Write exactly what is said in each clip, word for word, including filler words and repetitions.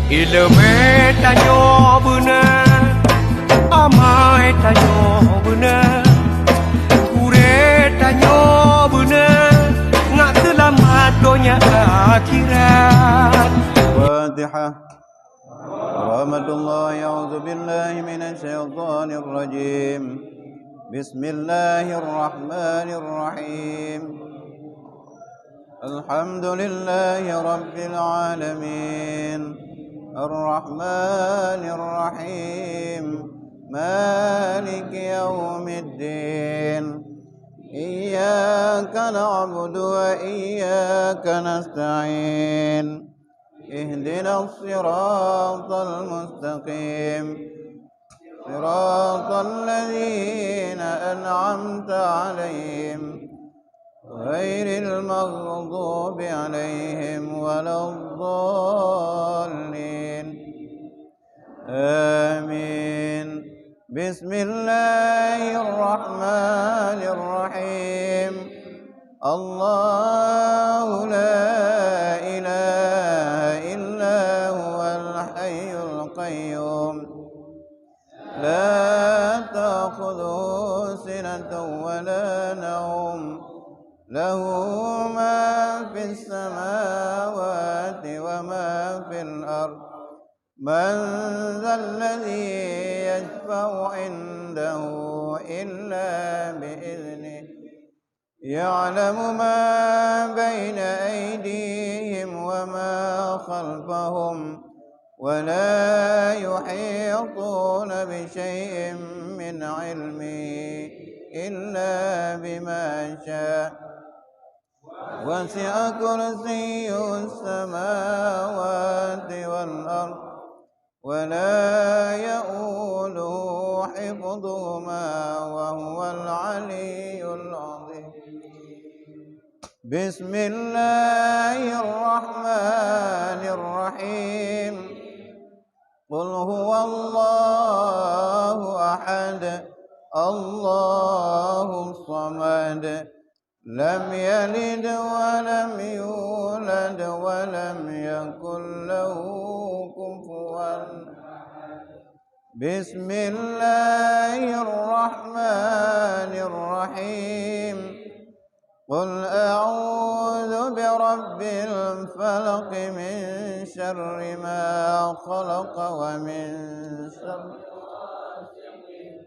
Ileumèe tanyoe beuna, amai tanyoe beuna, gurèe tanyoe beuna, ngat seulamat donya akhirat. Fatihah. Warahmatullahi, a'udzubillahi minasy syaithanir rajim. Bismillahirrahmanirrahim. Alhamdulillahi rabbil alamin. Arrahmanir rahim. Maliki yaumiddin. Iyyaka na'budu wa iyyaka nasta'in. Ihdinas siratal mustaqim. Siratal ladzina an'amta 'alaihim, ghairil maghdubi 'alaihim waladdallin. Amin. Bismillahirrahmanirrahim. Allahu la ilaha illa huwal hayyul qayyum. La ta'khudhuhu sinatun wa la nawm. Lahu ma fis samawati wa ma fil ard. Man dzalladzi yashfa'u 'indahu illa bi idznih. Ya'lamu ma baina aydihim wa ma khalfahum, wa la yuhituna bi syai'in min 'ilmihi illa bima sya'. Wasi'a kursiyyuhus samawati wal ard. Wa la ya'uduhu hifdhuhuma wa huwal 'aliyyul 'azhim. Bismillahirrahmanirrahim. Qul huwallahu ahad. Allahus samad. Lam yalid wa lam yulad wa lam yakul lahu kufuwan ahad. Bismillahirrahmanirrahim. Qul a'udzu birabbil falaq, min syarri ma khalaq, wa min syarri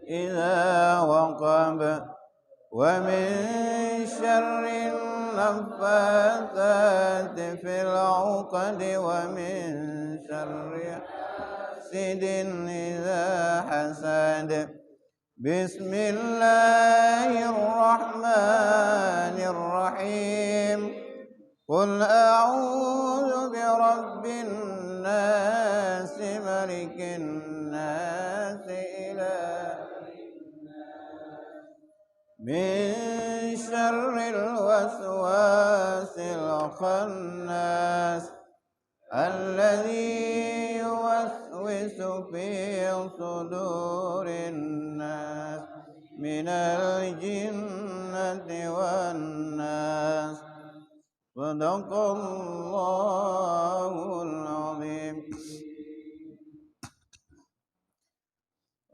idza waqab. Wa min syarrin naffatsati fil 'uqad, wa min syarri hasidin idza hasad. Bismillahirrahmanirrahim. Qul a'udzu birabbin nas, malikin nas, ilahin nas. Min syarril waswasil khannas, alladzi yuwaswisu fi sudurin nas, minal jinnati wan nas. Shadaqallahul azim.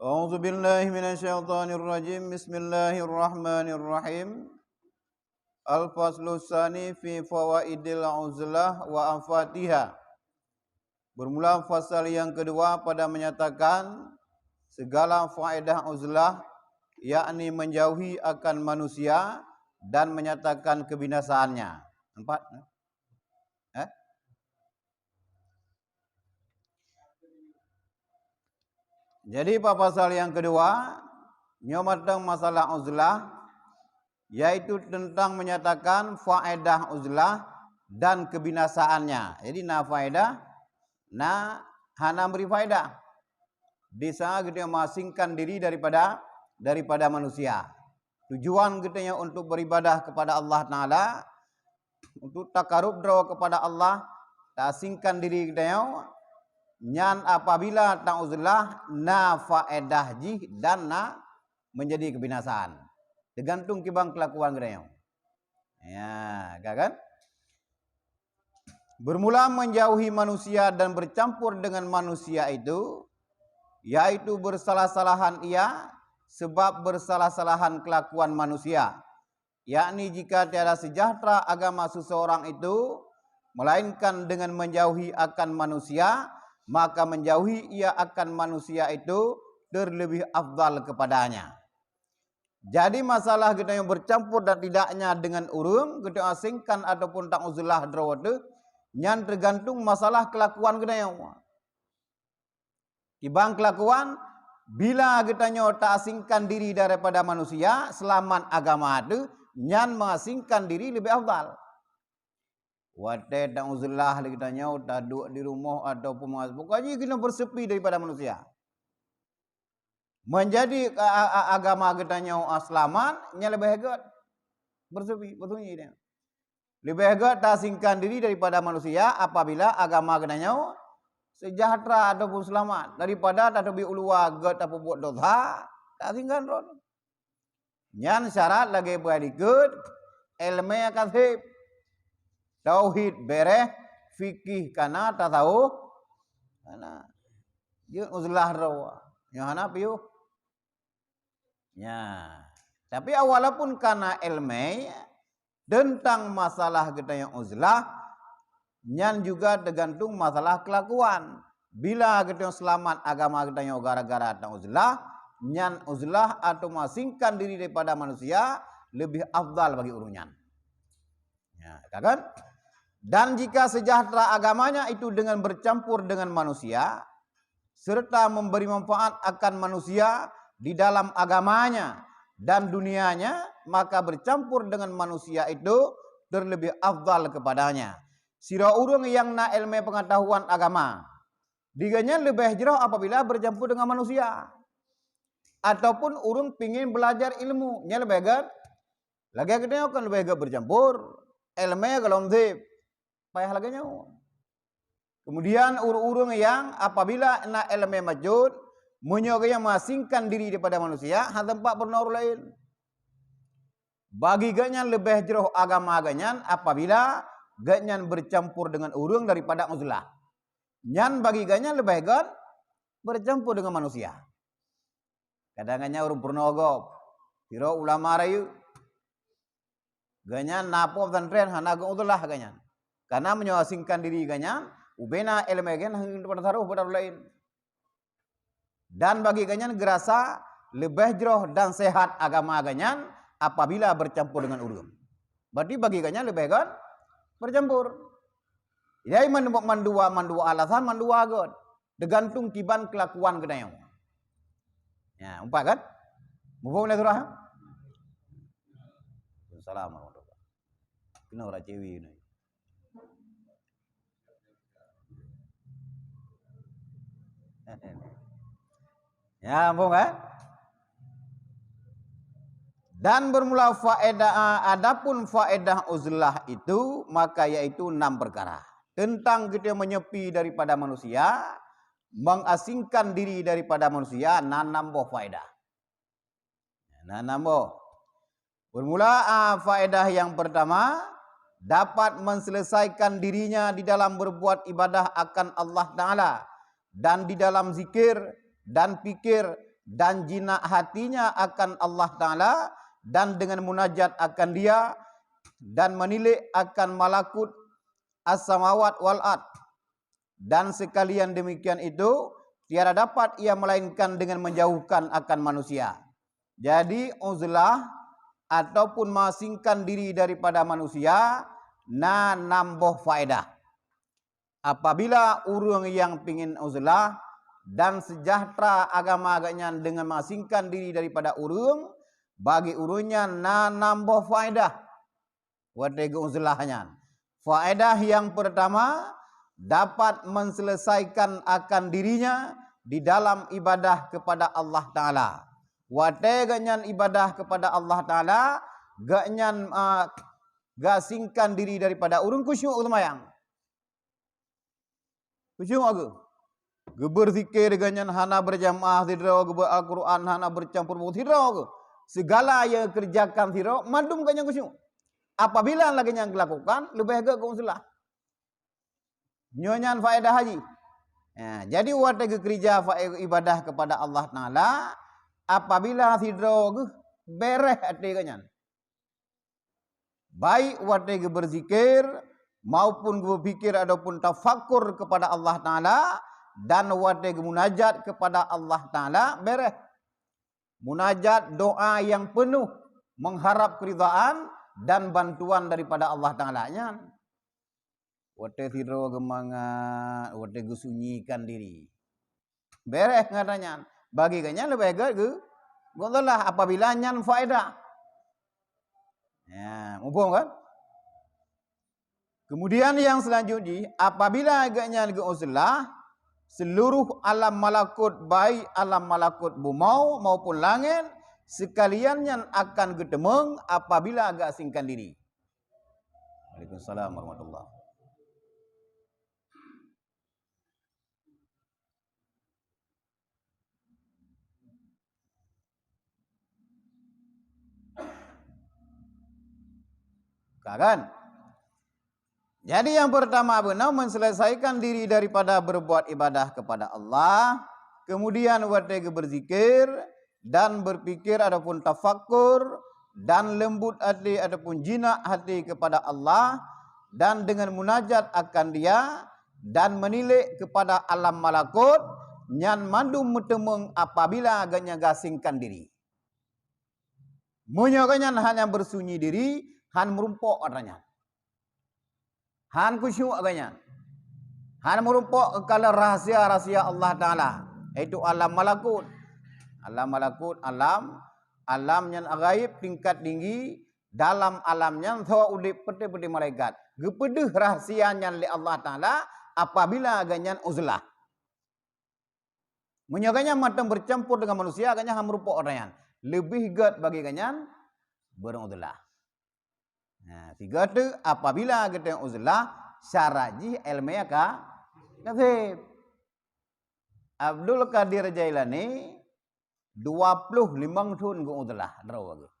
A'udzubillahi minasyaitonirrajim. Bismillahirrahmanirrahim. Al-faslu tsani fi fawaidil uzlah wa afatiha. Bermula fasal yang kedua pada menyatakan segala faedah uzlah, yakni menjauhi akan manusia dan menyatakan kebinasaannya. Empat. Eh? Jadi, bak pasal nyang keudua, nyoe mantong masalah uzlah, yaitu teuntang menyatakan faedah uzlah dan keubinasaannya. Jadi, na faedah, na hana bri faedah. Di saat geutanyoe meusingkan diri daripada, daripada manusia. Tujuan geutanyoe untuk beribadah kepada Allah Taala, untuk takarub droe kepada Allah, taasingkan diri geutanyoe, nyan apabila tauzlah na faedah jih dan na menjadi kebinasaan. Teugantung kiban keulakuan geutanyoe. Ya, ka kan? Bermula menjauhi manusia dan bercampur dengan manusia itu, yaitu bersalah-salahan ia, sebab bersalah-salahan kelakuan manusia, yakni jika tiada sejahtera agama seseorang itu, melainkan dengan menjauhi akan manusia, maka menjauhi ia akan manusia itu terlebih afdal kepadanya. Jadi masalah geutanyoe bercampur dan tidaknya dengan ureuëng, geutanyoe asingkan ataupun tauzlah droe teuh, nyan tergantung masalah kelakuan geutanyoe. Kiban kelakuan, bila geutanyoe taasingkan diri daripada manusia, selamat agama teuh, nyan mengasingkan diri lebih afdal. Watée tauzlah lé geutanyoe, taduek di rumoh ataupun mas-, pokoknya geutanyoe berseupi daripada manusia. Menjadi a-, a-, a-, agama geutanyoe, a, selamat, nyan leubeh gét berseupi, bersembunyi dia. Leubeh gét tasingkan diri daripada manusia apabila agama geutanyoe sejahtera ataupun selamat, daripada tateubiet u luwa gét tapeubuet dosa, tasingkan droe. Nyan syarat lagée peue dikeue, iéleumé ka seb. Tauhid bereh, fikih kana, tasawuf kana. Jeuet uzlah droe. Nyoe hana piôh. Nya. Tapi walaupun kana iéleumé, teuntang masalah geutanyoe uzlah, nyan juga teugantung masalah keulakuan. Bila geutanyoe seulamat agama geutanyoe gara-gara tauzlah, nyan uzlah atawa meusingkan diri daripada manusia leubeh afdal bagi ureuëng nyan. Ya, ka kan? Dan jika sejahtera agamanya itu dengan bercampur dengan manusia, serta memberi manfaat akan manusia di dalam agamanya dan dunianya, maka bercampur dengan manusia itu terlebih afdal kepadanya. Sidroe ureuëng nyang na iéleumé peungatahuan agama, di gobnyan leubeh jroh apabila bercampur dengan manusia. Ataupun ureuëng pingin belajar ilmu, nyan leubeh gét. Lagée geutanyoe kan leubeh gét bercampur, iéleumé golom seb. Payah lagée nyoe. Kemudian ureuëng-ureuëng nyang apabila na iéleumé macut, meunyoe gobnyan meusingkan diri daripada manusia, hana teumpat peurunoe ureuëng laén. Bagi gobnyan leubeh jroh agama gobnyan apabila gobnyan bercampur dengan ureuëng daripada uzlah. Nyan bagi gobnyan leubeh gét bercampur dengan manusia. Kadang gobnyan ureuëng peurunoe gob, sidroe ulama rayeuk. Gobnyan na po pesantren hana geuuzlah gobnyan. Karena meunyoe asingkan diri gobnyan, ubena iéleumé gobnyan hana geutanyoe tasaroh bak ureuëng laén. Dan bagi gobnyan geurasa leubeh jroh dan sehat agama gobnyan apabila bercampur dengan ureuëng. Berarti bagi gobnyan leubeh gét bercampur. Jadi mandua, mandua alasan, mandua gét. Teugantung kiban keulakuan geutanyoe. Ya, umpat kan? Muphom lé surah? Assalamualaikum. Kena orang cewek ni. Ya, sambung, eh? Dan bermula faedah, adapun faedah uzlah itu, maka yaitu enam perkara. Tentang kita menyepi daripada manusia, mengasingkan diri daripada manusia, na enam boh faedah. Na enam boh. Bermula, ah, faedah yang pertama, dapat menselesaikan dirinya di dalam berbuat ibadah akan Allah Ta'ala, dan di dalam zikir dan pikir dan jinak hatinya akan Allah Ta'ala, dan dengan munajat akan Dia, dan menilik akan malakut as-samawat wal ard. Dan sekalian demikian itu, tiada dapat ia melainkan dengan menjauhkan akan manusia. Jadi, uzlah ataupun masingkan diri daripada manusia na enam boh faedah. Apabila ureuëng nyang pingin uzlah dan sejahtera agama gobnyan dengan masingkan diri daripada ureuëng, bagi ureuëng nyan na enam boh faedah. Watée geuuzlah nyan. Faedah yang pertama, dapat menselesaikan akan dirinya di dalam ibadah kepada Allah Ta'ala. Watée gobnyan ibadah kepada Allah Ta'ala, gobnyan, ah, gasingkan diri daripada ureuëng khusyuk seumayang. Khusyuk aku. Geubeuzikir gobnyan hana berjamaah sidroe, geubaca Al-Quran hana bercampur boh sidroe aku. Segala yang kerjakan sidroe, mandum gobnyan khusyuk. Apabila lagée nyan geulakukan, leubeh gét geuuzlah. Nyoe nyan faedah haji. Ha, jadi watée geukeurija fa-, ibadah kepada Allah Taala, apabila sidroe geuh bereh até geuh nyan, baik watée geubeuzikir, maupun geubeupikir ataupun tafakur kepada Allah Taala, dan watée geumunajat kepada Allah Taala, bereh. Munajat doa yang penuh mengharap keridhaan dan bantuan daripada Allah Taala nyan. Watée sidroe geumangat, watée geusunyikan diri. Bereh ngon nyan. Bagi geuh nyan leubeh gét geu-, geulah apabila nyan faedah. Ya, muphom kan? Kemudian yang selanjutnya, apabila geuh nyan geu-uzlah, seluruh alam malakut, baik alam malakut bumoe maupun langét, sekalian nyan akan geuteumeung apabila geuasingkan diri. Waalaikumsalam warahmatullah. Ka kan? Jadi yang pertama beuna menselesaikan diri daripada berbuat ibadah kepada Allah, kemudian watée geubeuzikir dan berpikir ataupun tafakur dan lembut hati ataupun jinak hati kepada Allah dan dengan munajat akan Dia dan menilik kepada alam malakut, nyan mandum meuteumeung apabila geuh nyan gasingkan diri. Meunyoe geuh nyan hana beusunyi diri, han meurumpok atra nyan. Han khusyuk geuh nyan. Han meurumpok keu kalon rahsia-rahsia Allah Taala, yaitu alam malakut. Alam malakut, alam, alam nyang ghaib tingkat tinggi, dalam alam nyan soe udeb peuté-peuté malaikat. Geupeudeuh rahsia nyan lé Allah Taala apabila geuh nyan uzlah. Meunyoe geuh nyan mantong bercampur dengan manusia, geuh nyan han meurumpok atra nyan. Leubeh gét bagi geuh nyan beureueng uzlah. Nah, sigoe teuk apabila geutanyoe uzlah, syarat jih ilmiah ka, ka sép. Abdul Qadir Jailani dua ploh limong thon geu-uzlah droe geuh.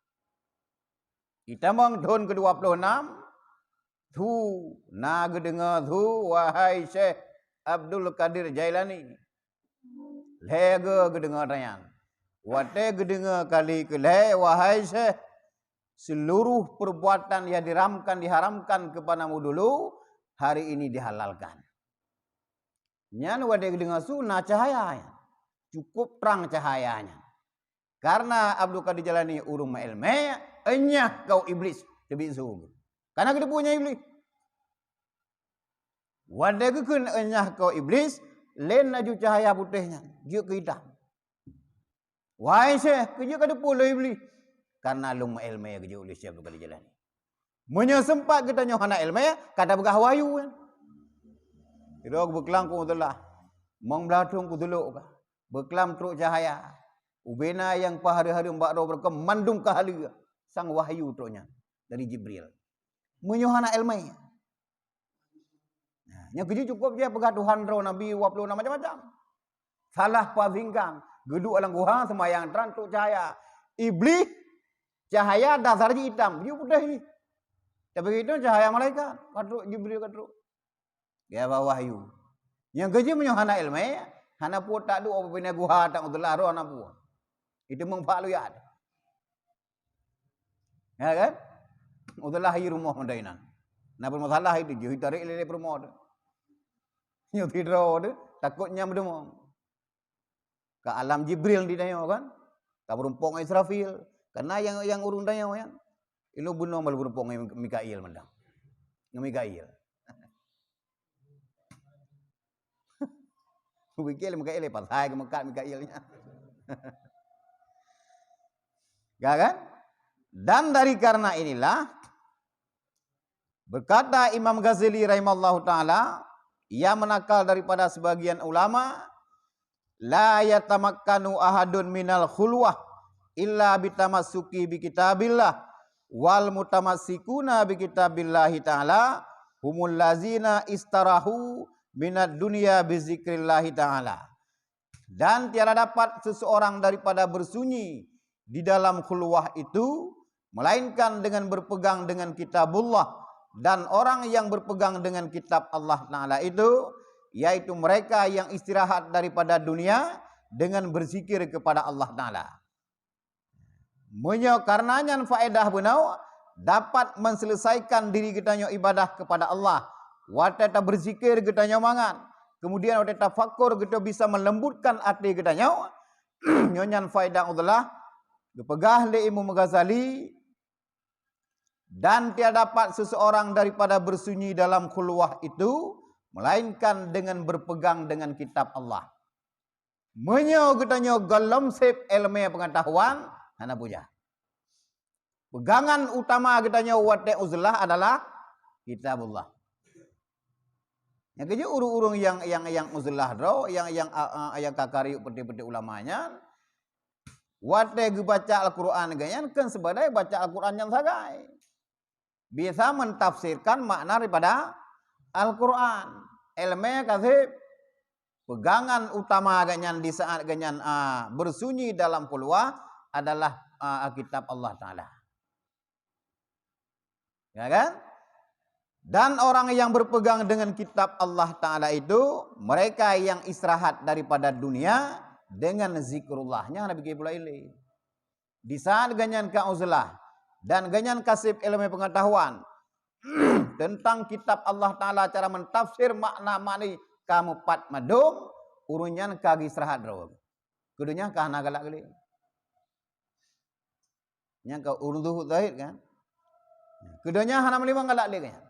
Itamong thon keudua ploh nam, su na geudeungoe su, wahai Syekh Abdul Qadir Jailani. Lhée geuh geudeungoe atra nyan. Watée geudeungoe kali keulhée, wahai Syekh, seluruh perbuatan yang diramkan, diharamkan keupada mu dulu, hari ini dihalalkan. Nyan watée geudeungoe su na cahaya nyan. Cukup trang cahaya nyan. Karena Abdul Qadir Jailani ureuëng meuilmé, enyah kau Iblis teubiet su. Kana geuteupeue nyan Iblis. Watée geukheun enyah kau Iblis, lén laju cahaya putéh nyan jeuet keu itam. Wahai Syekh, keu jeuet ka teupeue lé Iblis? Karena lôn meuilmé, geujaweueb lé Syekh Abdul Qadir Jailani. Meunyoe seumpat geutanyoe hana ilmé, ka tapeugah wahyu nyan. Sidroe beuklam keu Abdullah, mong blaih thon kutulok ka. Beuklam trok cahaya. Ubena nyang peuhareuem-hareuem bak droe beureukem mandum ka haleue. Sang wahyu trok nyan dari Jibril. Meunyoe hana ilmé. Nah, nyang keujeuet cukup jih peugah Tuhan droe, nabi, dua puluh enam macam-macam. Salah paham singkang, geuduek lam guha seumayang trang trok cahaya. Iblis, cahaya dasar jih itam, jih putéh jih. Tapi itu cahaya malaikat, ka trok Jibril ka trok. Dia bawa wahyu. Nyang keujeuet meunyoe hana ilmé, hana peue taduek bak binéh guha, tak uteula roh hana peue. Itu meupat luyat. Ya kan? Uteula hai rumoh mandai nan. Na peumasalah itu jih tarék lé peurumoh tu. Nyoe sidroe tu takot nyang meudeungoe. Ka alam Jibril di tanyoe kan? Ka meurumpok ngon Israfil. Karena nyang, nyang ureuëng tanyoe nyan, ilôn bunoe malah meurumpok ngon Mikail mantong. Ngon Mikail. Mikail, Mikail, eh, pasai keu meukat Mikail nyan. Ya kan? Dan dari karena inilah, berkata Imam Ghazali rahimallahu taala, ia menakal daripada sebagian ulama, "La yatamakkanu ahadun minal khulwah illa bitamassuki bi kitabillah, wal mutamassikuna bi kitabillahi taala humul lazina istarahu minad dunya bi zikrillahi taala." Dan tiada dapat seseorang daripada bersunyi di dalam khulwah itu, melainkan dengan berpegang dengan kitabullah, Dan orang yang berpegang dengan kitab Allah Ta'ala itu, yaitu mereka yang istirahat daripada dunia dengan berzikir kepada Allah Ta'ala. Meunyoe karena nyan faedah bunoe dapat menselesaikan diri geutanyoe ibadah kepada Allah. Watée tabeuzikir geutanyoe mangat, kemudian watée tafakur geutanyoe bisa melembutkan até geutanyoe, nyoe nyan faedah uzlah geupeugah lé Imam Ghazali, dan tiada dapat seseorang daripada bersunyi dalam khulwah itu, melainkan dengan berpegang dengan kitab Allah. Meunyoe geutanyoe gohlom seb ilmu pengetahuan, hana bujah. Pegangan utama geutanyoe watée uzlah adalah kitabullah. Nyang keujeuet ureuëng-ureuëng nyang, nyang, nyang uzlah droe, nyang, nyang, a, a, nyang ka kariuk peuté-peuté ulama nyan, watée geubaca Al-Qur'an geuh nyan kon seubadai baca Al-Qur'an nyan sagai. Biasa mentafsirkan makna daripada Al-Qur'an. Ilmu kaseb pegangan utama geuh nyan di saat geuh nyan, a, bersunyi dalam khulwah adalah, a, kitab Allah Ta'ala. Ya kan? Dan orang yang berpegang dengan kitab Allah Ta'ala itu, mereka yang istirahat daripada dunia dengan zikrullah. Nyan hana pikir pula ilée. Di saat geuh nyan ka uzlah dan geuh nyan kaseb ilmu pengetahuan tentang kitab Allah Ta'ala, cara mentafsir makna-makna ka mupat madum, ureuëng nyan ka geustirahat droe. Keu donya ka hana galak lé. Nyang ka ureuëng zuhud zahid kan? Keu donya hana meulimang galak lé geuh nyan.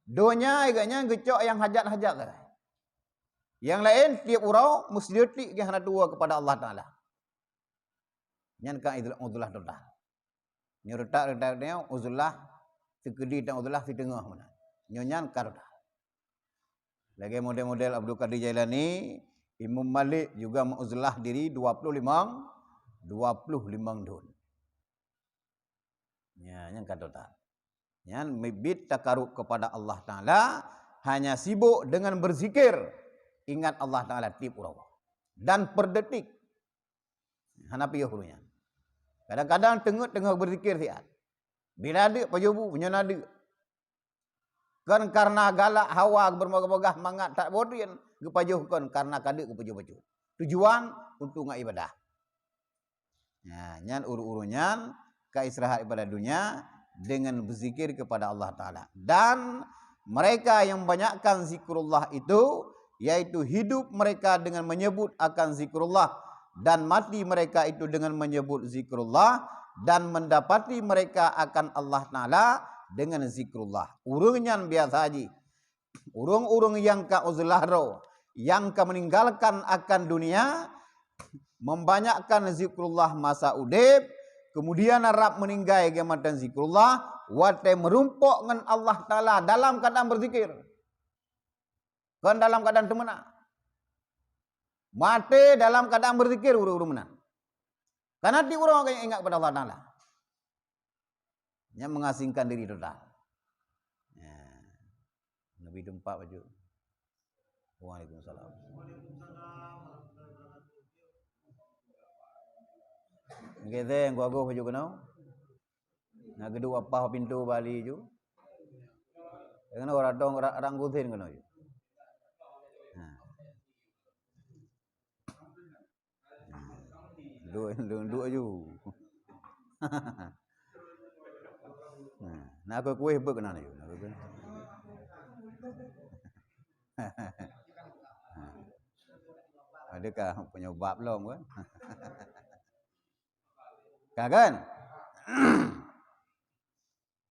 Donya geuh nyan geucok nyang hajat-hajat sagai. Nyang laén tieb uroe meuseuti geuh hana tuwoe keupada Allah Ta'ala. Nyan ka uzlah total. Nyoe reutak-reutak nyoe uzlah sikeudi dan uzlah siteungoh meunan. Nyoe nyan ka total. Lagée model-model Abdul Qadir Jailani, Imam Malik juga meuuzlah diri dua puluh limong, dua puluh limong thon. Ya, nyan ka total. Nyan miet-miet takarub kepada Allah Ta'ala hanya sibuk dengan berzikir, ingat Allah Ta'ala tieb uroe dan per detik. Hana piôh ureuëng nyan. Kadang-kadang teungeut teungoh beuzikir siat. Bila deuk pajoh bu, nyoe na deuk. Kon karena galak hawa beumagah-magah mangat that boh drien geupajoh, kon karena ka deuk geupajoh bacut. Tujuan untuk ngon ibadah. Nah, nyan ureuëng-ureuëng nyan ka istirahat daripada dunia dengan berzikir kepada Allah Ta'ala. Dan mereka yang banyakkan zikrullah itu, yaitu hidup mereka dengan menyebut akan zikrullah, dan mati mereka itu dengan menyebut zikrullah, dan mendapati mereka akan Allah Ta'ala dengan zikrullah. Ureuëng nyan biasa jih. Ureuëng-ureuëng nyang ka uzlah droe, nyang ka meninggalkan akan dunia, membanyakkan zikrullah masa udeb, kemudian rab meuninggai geuh mantong zikrullah, watée meurumpok ngon Allah Ta'ala dalam keuadaan beuzikir. Kon dalam keuadaan teumeunak. Maté dalam keuadaan beuzikir ureuëng-ureuëng meunan. Karena tieb uroe ka ingat kepada Allah Ta'ala. Nyan mengasingkan diri total. Ya. Nabi tempat baju. Waalaikumsalam. Nggih, teh, gua goh baju keunoe. Na geuduek apah pintoe bali ju. Keunoe orang dong, orang, orang gusin keunoe ju. Ha. Duek, duek, duek aju. Nah, na kueh-kueh bek keunan aju. Na kueh-kueh. Adakah penyebab lom kan? Ka kan?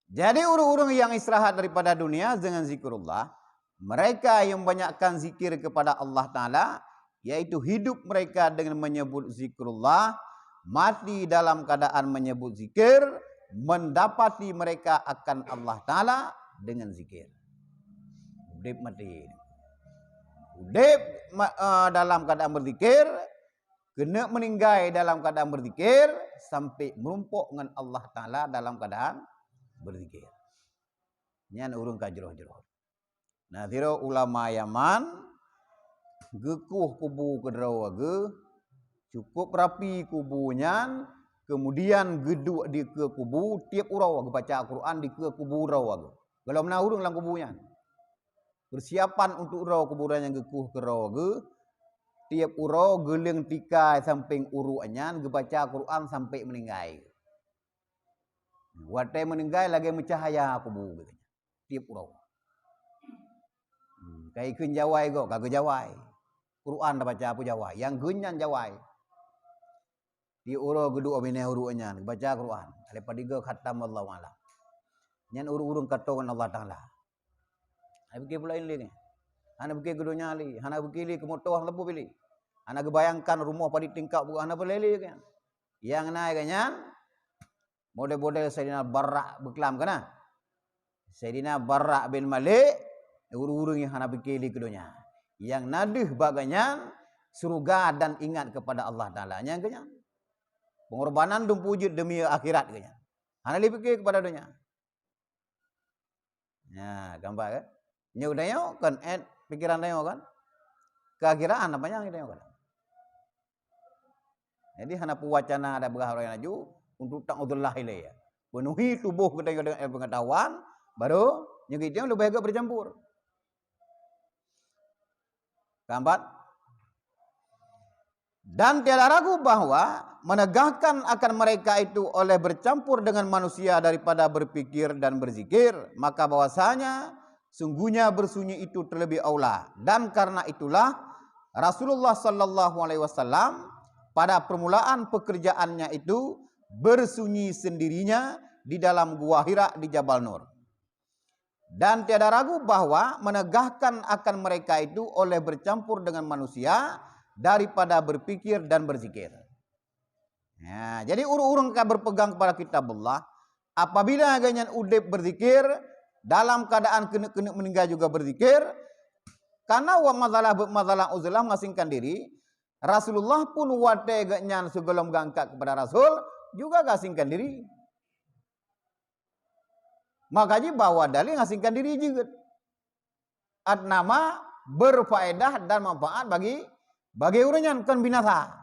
Jadi ureuëng-ureuëng nyang istirahat daripada dunia dengan zikrullah, mereka yang banyakkan zikir kepada Allah Ta'ala, yaitu hidup mereka dengan menyebut zikrullah, mati dalam keadaan menyebut zikir, mendapati mereka akan Allah Ta'ala dengan zikir. Udeb mati. Udeb ma-, eh, dalam keadaan berzikir, keuneuk meuninggai dalam keuadaan beuzikir, sampai meurumpok ngon Allah Ta'ala dalam keuadaan beuzikir. Nyan ureuëng ka jroh-jroh. Nah, sidroe ulama Yaman geukueh kubu keudroe geuh, cukup rapi kubu nyan, kemudian geuduek dikeue kubu, tieb uroe geubaca Al-Qur'an dikeue kubu droe geuh. Gohlom na ureuëng lam kubu nyan. Persiapan untuk uroe kuburan nyang geukueh keudroe geuh, tieb uroe geuleueng tikai sampéng uruek nyan geubaca Quran sampai meuninggai. Watée meuninggai lagée meucahya kubu geuh tieb uroe. Hmm, ka ikheun jawai gob, ka geujawai. Quran tabaca peue jawai, nyang geunyan jawai. Di uroe geuduek binéh uruek nyan, baca Quran. Lepas tiga khatam wallahu a'lam. Nyan ureuëng-ureuëng ka tô ngon Allah Taala. Hana pikée pula lé nyan. Hana pikée keu donya lé, hana pikée lé keu moto hana leubu lé. Hana geubayangkan rumoh padit tingkat bukan hana peureulée lé nyan. Nyang na nyan model-model Saidina Barak beuklam kana. Saidina Barak bin Malik, ureuëng-ureuëng nyang hana pikée lé keu donya. Nyang na deuh bak geuhnyan syeuruga dan ingat kepada Allah Taala. Nyang geuhnyan. Pengorbanan dum peujeuet demi akhirat geuhnyan. Hana lé pikée kepada donya. Nah, gambar kan? Nyoe tanyoe kan, eh, pikiran tanyoe kan? Keakhiran apa nyang tanyoe kan? Jadi hana peuwacana ada beurah orang laju untuk ta'udzullahi ilaihi. Penuhi tubuh geutanyoe dengan ilmu pengetahuan, baru nyoe geutanyoe leubeh gét bercampur. Keempat, dan tiada ragu bahwa menegahkan akan mereka itu oleh bercampur dengan manusia daripada berpikir dan berzikir, maka bahwasanya sungguhnya bersunyi itu terlebih aula. Dan karena itulah Rasulullah sallallahu alaihi wasallam pada permulaan pekerjaannya itu bersunyi sendirinya di dalam Gua Hira di Jabal Nur. Dan tiada ragu bahwa menegahkan akan mereka itu oleh bercampur dengan manusia daripada berpikir dan berzikir. Ya, jadi ureuëng-ureuëng ka berpegang kepada kitabullah, apabila geuhnyan udeb berzikir dalam keadaan keuneuk-keuneuk meuninggai juga berzikir, karena wa masalah masalah uzlah mengasingkan diri, Rasulullah pun watée geuhnyan sigohlom geuangkat kepada Rasul juga gasingkan diri. Maka jih bahwa dalil ngasingkan diri jeuet. At nama berfaedah dan manfaat bagi bagi ureuëng nyan kon binasa.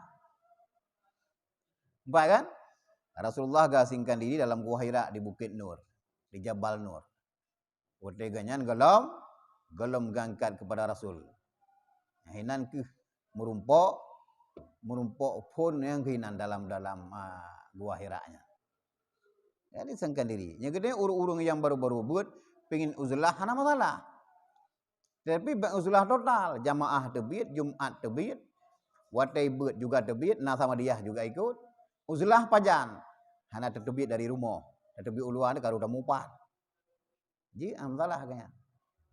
Nampak kan? Rasulullah gasingkan diri dalam Gua Hira di Bukit Nur, di Jabal Nur. Watée geuhnyan gohlom gohlom geuangkat kepada Rasul. Hinan keuh meurumpok, meurumpok phon nyang keuh hinan dalam dalam ah, Gua Hira nyan. Jadi sangkan diri. Nyang keudua ureuëng-ureuëng nyang baru-baru beuet pengen uzlah hana masalah. Tapi bak uzlah total, jamaah teubiet, Jumat teubiet, watée beuet juga teubiet, na Samadiyah juga ikut. Uzlah pajan, hana teuteubiet dari rumoh, teuteubiet u luwa karu tamupat. Ji masalah geuhnyan.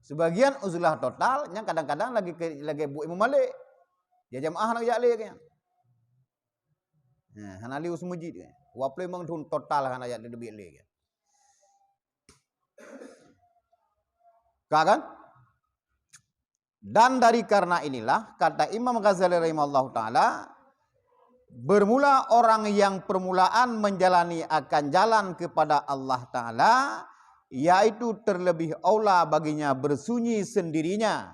Sebagian uzlah total nyang kadang-kadang lagi ke, lagi buet Imam Malik. Ya jamaah nak jak lé geuhnyan. Nah, hana lé u seumujid geuhnyan. Dua puluh lima thon total hana jak teubiet lé geuhnyan. Ka kan? Dan dari karena inilah kata Imam Ghazali rahimahullah taala, bermula orang yang permulaan menjalani akan jalan kepada Allah taala, yaitu terlebih aula baginya bersunyi sendirinya,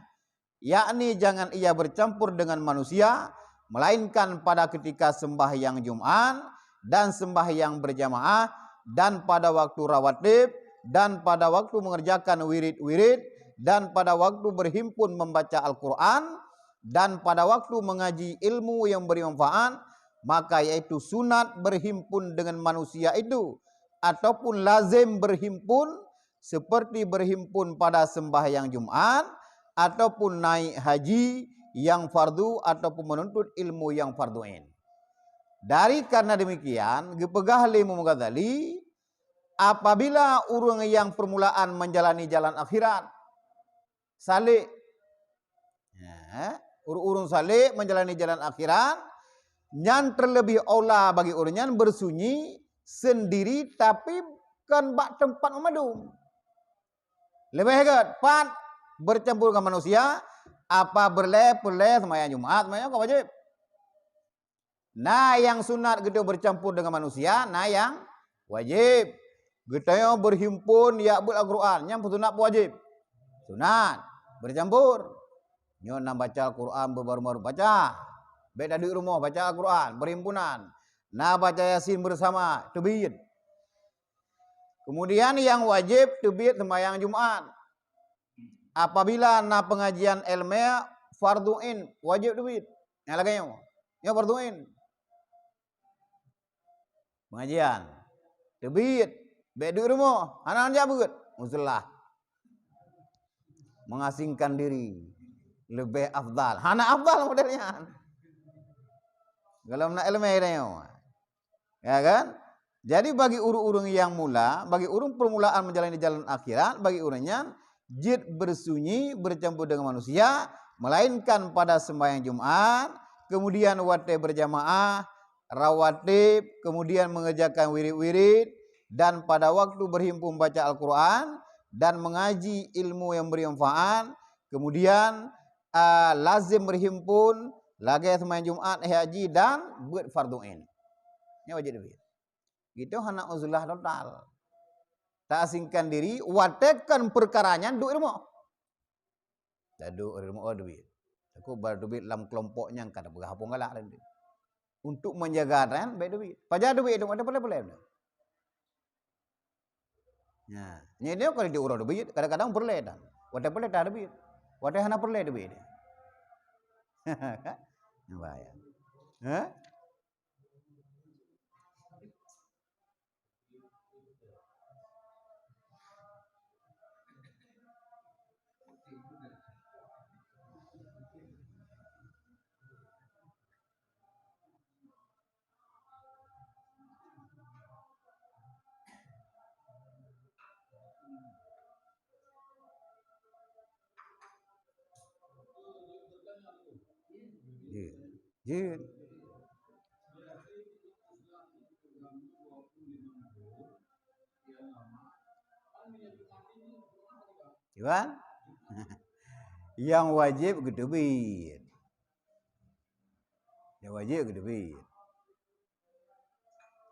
yakni jangan ia bercampur dengan manusia, melainkan pada ketika sembahyang Jumat dan sembahyang berjamaah dan pada waktu rawatib dan pada waktu mengerjakan wirid-wirid dan pada waktu berhimpun membaca Al-Quran dan pada waktu mengaji ilmu yang beri manfaat, maka yaitu sunat berhimpun dengan manusia itu ataupun lazim berhimpun seperti berhimpun pada sembahyang Jumat ataupun naik haji yang fardu ataupun menuntut ilmu yang fardu ain. Dari karena demikian, geupeugah lé Imam Ghazali, apabila ureuëng yang permulaan menjalani jalan akhirat, salek, ya, ureuëng-ureuëng salek menjalani jalan akhirat, nyan terlebih aula bagi ureuëng nyan bersunyi sendiri tapi kon bak teumpat meumandum. Leubeh gét, pat bercampur dengan manusia, apa berlé, peurlé, sembahyang Jumat, sembahyang ka wajib. Na nyang sunat geutanyoe bercampur dengan manusia, na nyang wajib. Geutanyoe berhimpun jak beuet Al-Quran, nyan peusunat peuwajib? Sunat, bercampur. Nyoe na baca Al-Quran baru-baru baca. Bék taduek rumoh baca Al-Quran, berhimpunan. Na baca Yasin bersama, teubiet. Kemudian nyang wajéb teubiet seumayang Jumat. Apabila na pengajian ilmu, fardhu ain, wajéb teubiet. Nyang lagée nyoe, nyoe fardhu ain. Pengajian. Teubiet. Bék duek rumoh. Hana jak beuet. Museulah. Mengasingkan diri. Leubeh afdal. Hana afdal model nyan. Kalau na ilmu dia nyoe. Ya kan? Jadi bagi ureuëng-ureuëng nyang mula, bagi ureuëng permulaan menjalani jalan akhirat, bagi ureuëng nyan jeuet bersunyi bercampur dengan manusia, melainkan pada sembahyang Jumat, kemudian watée berjamaah, rawatib, kemudian mengerjakan wirid-wirid, dan pada waktu berhimpun baca Al-Quran dan mengaji ilmu yang bermanfaat, kemudian, ah, lazim berhimpun lagée sembahyang Jumat, haji dan buet fardhu ain. Nyoe wajéb teubiet. Gitu hana uzlah total. Taasingkan diri, watée kon peukara nyan duek rumoh. Taduek rumoh, oh, duek. Takot bak duek lam kelompok nyang ka tapeugah apong galak tadi. Untuk menjaga ran, baik duek. Paja duek itu ada pula-pula. Nah, nyoe dia kalau diurus duek, kadang-kadang peureulée tan. Watée peureulée tan duek. Watée hana peureulée duek. Bahaya. Hah? Jeuet. Jeuet. Iwan? Nyang wajéb geuteubiet. Nyang wajéb geuteubiet.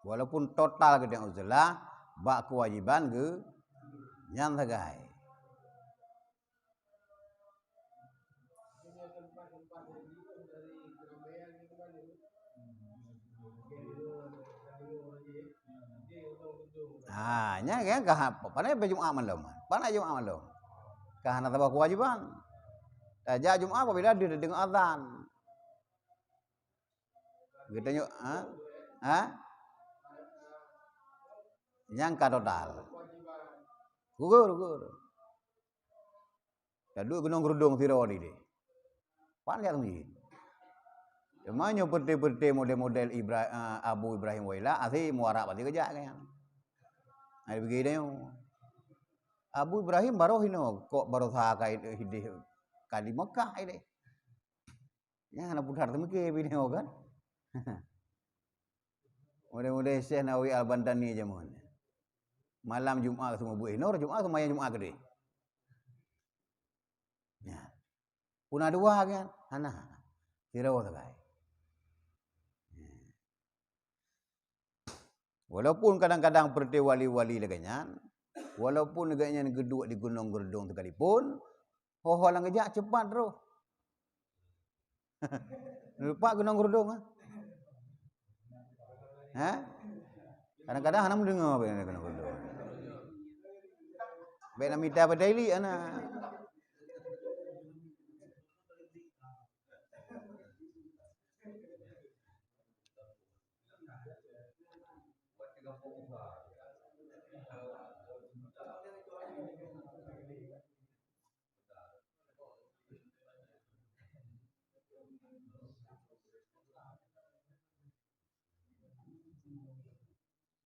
Walaupun total geuteubiet uzlah, bak kewajiban geu nyan sagai. Ha, nyan kan ka, pane bak Jumat malam. Pane Jumat malam. Ka hana saboh kewajiban. Tajak Jumat apabila deuh tadeungoe azan. Geutanyoe, ha? Ha? Nyang ka total. Gugur, gugur. Taduek gunong geurudong sidroe di deh. Pan jak meuseujid. Teuma nyoe peureute-peureute model-model Ibra-, eh, Abu Ibrahim Woyla, até muara pasti geujak kan. Ai begitu nyoe. Abu Ibrahim baroh inoe, kok baroe sa ka hideh ka di Mekah ideh. Nyan hana pudar teumeuke binoe kan. Model-model Syekh Nawawi Al-Bantani jameun. Malam Jumat seumeubeuet, nor Jumat seumayang Jumat keudeh. Nyan. Puna dua kan? Hana. Sidroe sagai. Walaupun kadang-kadang peureute wali-wali lagée nyan, walaupun lagée nyan geuduek di gunong geurudong sekalipun, ho-ho lam geujak cepat roh. Lupa gunong geurudong, ah. Ha? Kadang-kadang hana meudeungoe bak gunong geurudong. Bak na mita padai li ana.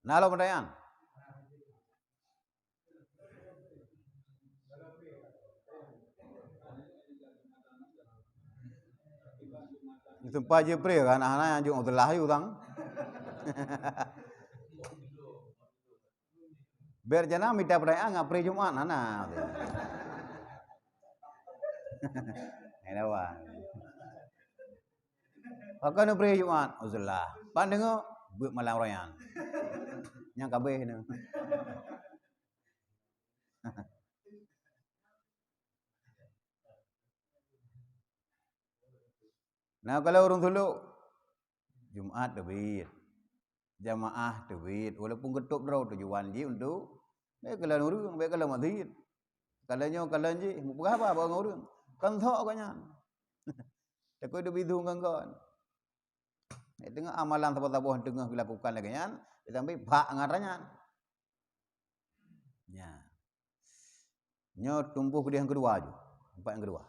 Na lom pertanyaan? Sempat je pre kan, hana nyang jok telah yu tang. Ber jana mita perayaan ngat pre Jumat hana. Hai lawan. Pakon pre Jumat, usulah. Pan deungoe, buet malam royan. Nyang kabeh ni. Nah, kalau ureuëng suluk, Jumat teubiet, jamaah teubiet, walaupun geutôb droe tujuan jih untuk Bèk kalon ureueng, bèk kalon masjid. Kalon nyoe, kalon jih, mupeugah haba bak ureueng. Kon sok gobnyan. Takot duek bidung ngon kon. Teungoh amalan saboh-saboh teungoh dilakukan lagèe nyan, ditambai bak ngon atra nyan. Nya. Nyoe tumpôh keudéh nyang keudua ju. Empat nyang keudua.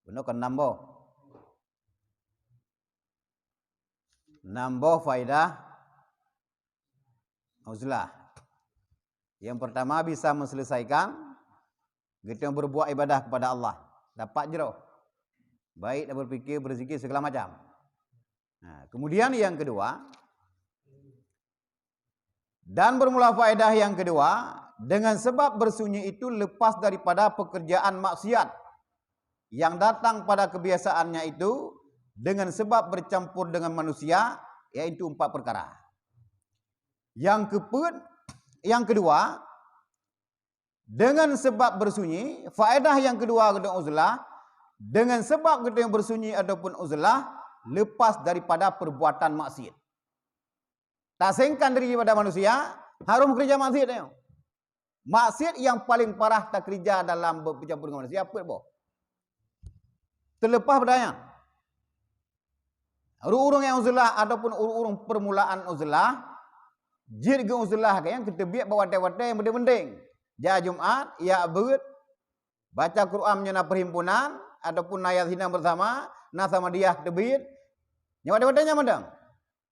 Bunoe kon nam boh. Nam boh faedah uzlah. Yang pertama, bisa menselesaikan geutanyoe berbuat ibadah kepada Allah, dapat jroh. Baik dak berpikir, berzikir, segala macam. Nah, kemudian yang kedua, dan bermula faedah yang kedua, dengan sebab bersunyi itu lepas daripada pekerjaan maksiat yang datang pada kebiasaannya itu, dengan sebab bercampur dengan manusia, yaitu empat perkara. Yang keput, yang kedua, dengan sebab bersunyi, faedah yang kedua geutanyoe uzlah, dengan sebab geutanyoe bersunyi ataupun uzlah, lepas daripada perbuatan maksiat. Tasengkan diri daripada manusia, harôh meukeureuja maksiat nyoe. Maksiat nyang paleng parah takeureuja dalam be-, beucampur ngon manusia, peuet boh. Teuleupah bak nyan, ureueng-ureueng nyang uzlah ataupun ureueng-ureueng permulaan uzlah, jeuet geu uzlah nyang keuteubiet bak watèe-watèe nyang penting-penting. Jak Jumat, jak beuet, baca Quran meunyoe na perhimpunan, ataupun na yasinah bersama, na samadiyah teubiet. Nyang watèe-watèe nyan mantong.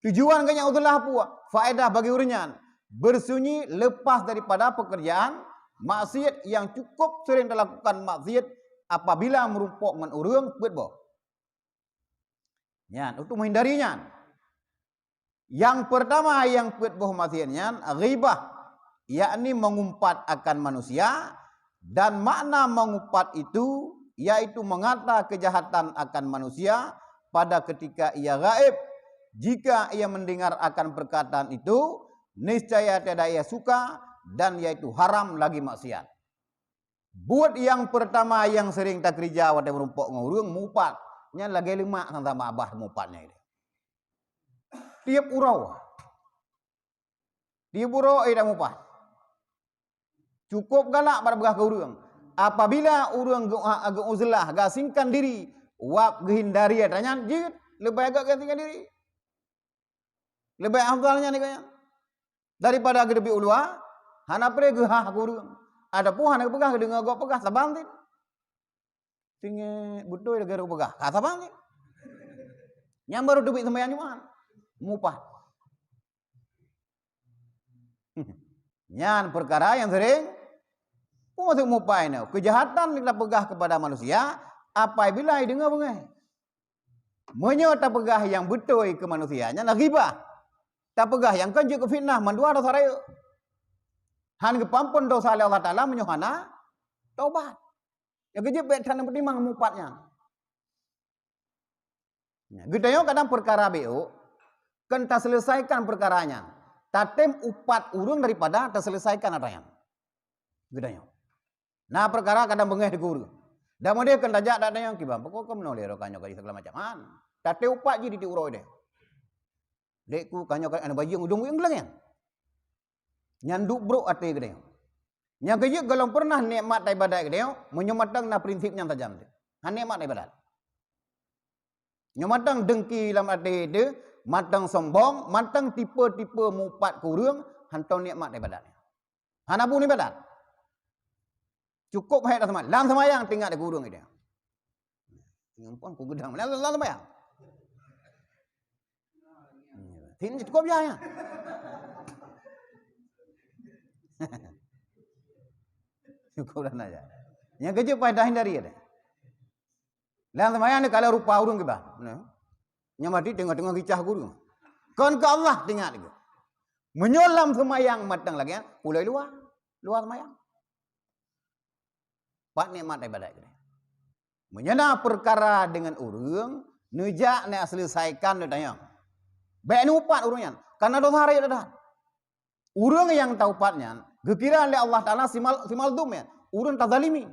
Tujuan geuh nyan uzlah peue? Faedah bagi ureueng nyan bersunyi lepas daripada pekerjaan maksiat yang cukup sering dilakukan maksiat apabila meurumpok ngon ureueng peuet boh. Nyan, untuk menghindari nyan. Yang pertama nyang peuet boh maksiat nyan ghibah, yakni mengumpat akan manusia, dan makna mengumpat itu yaitu mengata kejahatan akan manusia pada ketika ia gaib. Jika ia mendengar akan perkataan itu, niscaya tiada ia suka dan yaitu haram lagi maksiat. Buet nyang peurtama nyang seuring takeurija watée meurumpok ngon ureuëng mupat, nyan lagée leumak sang-sama babah mupat nyan. Tieb uroe, tieb uroe, eh, tamupat. Cukôp galak bak peugah keu ureuëng. Apabila ureuëng geu-, geu-, uzlah, gasingkan diri, wab geuhindari atra nyan, jeuet leubeh agak gasingkan diri. Leubeh afdal nyan nibak nyan. Daripada geuteubiet u luwa, hana preh geuhah keu ureuëng. Ataupun hana geupeugah, geudeungoe gob peugah, saban cit. Tinggai beutôi lagée ureuëng peugah, ka saban cit. Nyan baru teubiet seumayang Jumat. Mupat. Nyan peukara nyang seuring, peue maksud mupat nyoe? Keujahatan nyang tapeugah keupada manusia apabila jideungoe beungéh. Meunyoe tapeugah nyang beutôi keu manusia, nyan na ghibah. Tapeugah nyang kon jeuet keu fitnah, mandua desya rayeuk. Hana geupeuampon desya lé Allah Taala meunyoe hana taubat. Nyang keujeuet bék that neupeutimang mupat nyan. Geutanyoe kadang peukara B O, kon taseuleusakan peukara nyan. Tatem upat ureuëng daripada taseuleusakan atra nyan. Geutanyoe. Na peukara kadang beungéh di ureuëng. Dan meudeh kon tajak dak nyan kiban, pokok keunoe lé roh ka nyoe ka jih segala macam. Han. Tatem upat jih di tieb uroe deh. Dek ku ka nyoe ka aneuk bajeueng udong buyueng geulang nyan. Nyan duek brok até geutanyoe. Nyang keujeuet gohlom peureunah nikmat ibadat geutanyoe, meunyoe mantong na prinsip nyang tajam teuh. Han nikmat ibadat. Nyoe mantong deungki lam até teuh, mantong sombong, mantong tipe-tipe mupat keu ureuëng, hantom nikmat ibadat. Hana bu ibadat. Cukôp hai lam seumayang, lam seumayang teuingat lé ureuëng itu. Nyoe pun ku geudang, lam, lam seumayang. Tin cukôp ya, ya. Cukôp dah nanya. Nyang keujeuet padah hindari ada. Lam seumayang ni kalau rupa ureuëng kiban. Nah. Nyang mati tengok-tengok kicah guru. Kon keu Allah teuingat lagi. Meunyoe lam seumayang mantong lagée nyan, ulôi luwa. Luwa seumayang. Pat nikmat ibadat geutanyoe. Meunyoe na peukara deungon ureuëng, neujak neuseuleusakan lé tanyoe. Bék neuupat ureuëng nyan, kareuna desya rayeuk that. Ureuëng nyang taupat nyan geukira lé Allah Taala simal-, simaldum nyan, ureuëng tazalimi.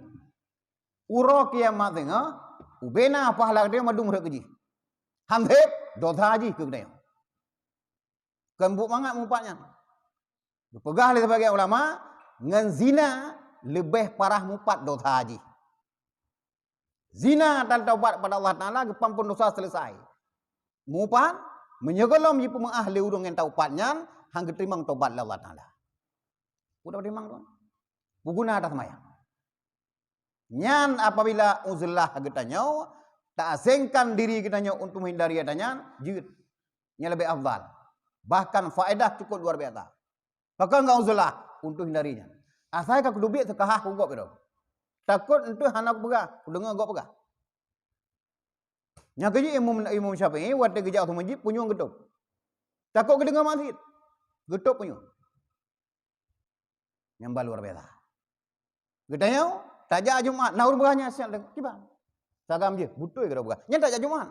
Uroe kiamat singoh, ubena pahala geutanyoe mandum rhot keu jih. Han sép desya jih keu geutanyoe. Kon buet mangat mupat nyan. Geupeugah lé sibagian ulama, ngon zina leubeh parah mupat dosa jih. Zina dan taubat pada Allah Taala, geupampun dosa selesai. Mupat, meunyoe gohlom jipeumeu'ah lé ureuëng nyang taubat nyan, han geuteurimong taubat lé Allah Taala. Peue teurimong tu? Peue guna taseumayang? Nyan apabila uzlah geutanyoe, taasengkan diri geutanyoe untuk menghindari ata nyan, jeuet. Nyan leubeh afdal. Bahkan faedah cukup luar biasa. Pakon ngon uzlah untuk hindari nyan. Asai ka kuteubiet seukahah keu gob itu. Takot enteuk hana kupeugah, kudeungoe gob peugah. Nyang keujeuet Imam, Imam Syafi'i watée geujak u meuseujid punyueng geutôb. Takot geudeungoe maksiet. Geutôb punyueng. Nyang ba luar biasa. Geutanyoe, tajak Jumat, na ureuëng peugah nyan siat kiban. Sagam jih, beutôi keudroe peugah. Nyan tajak Jumat.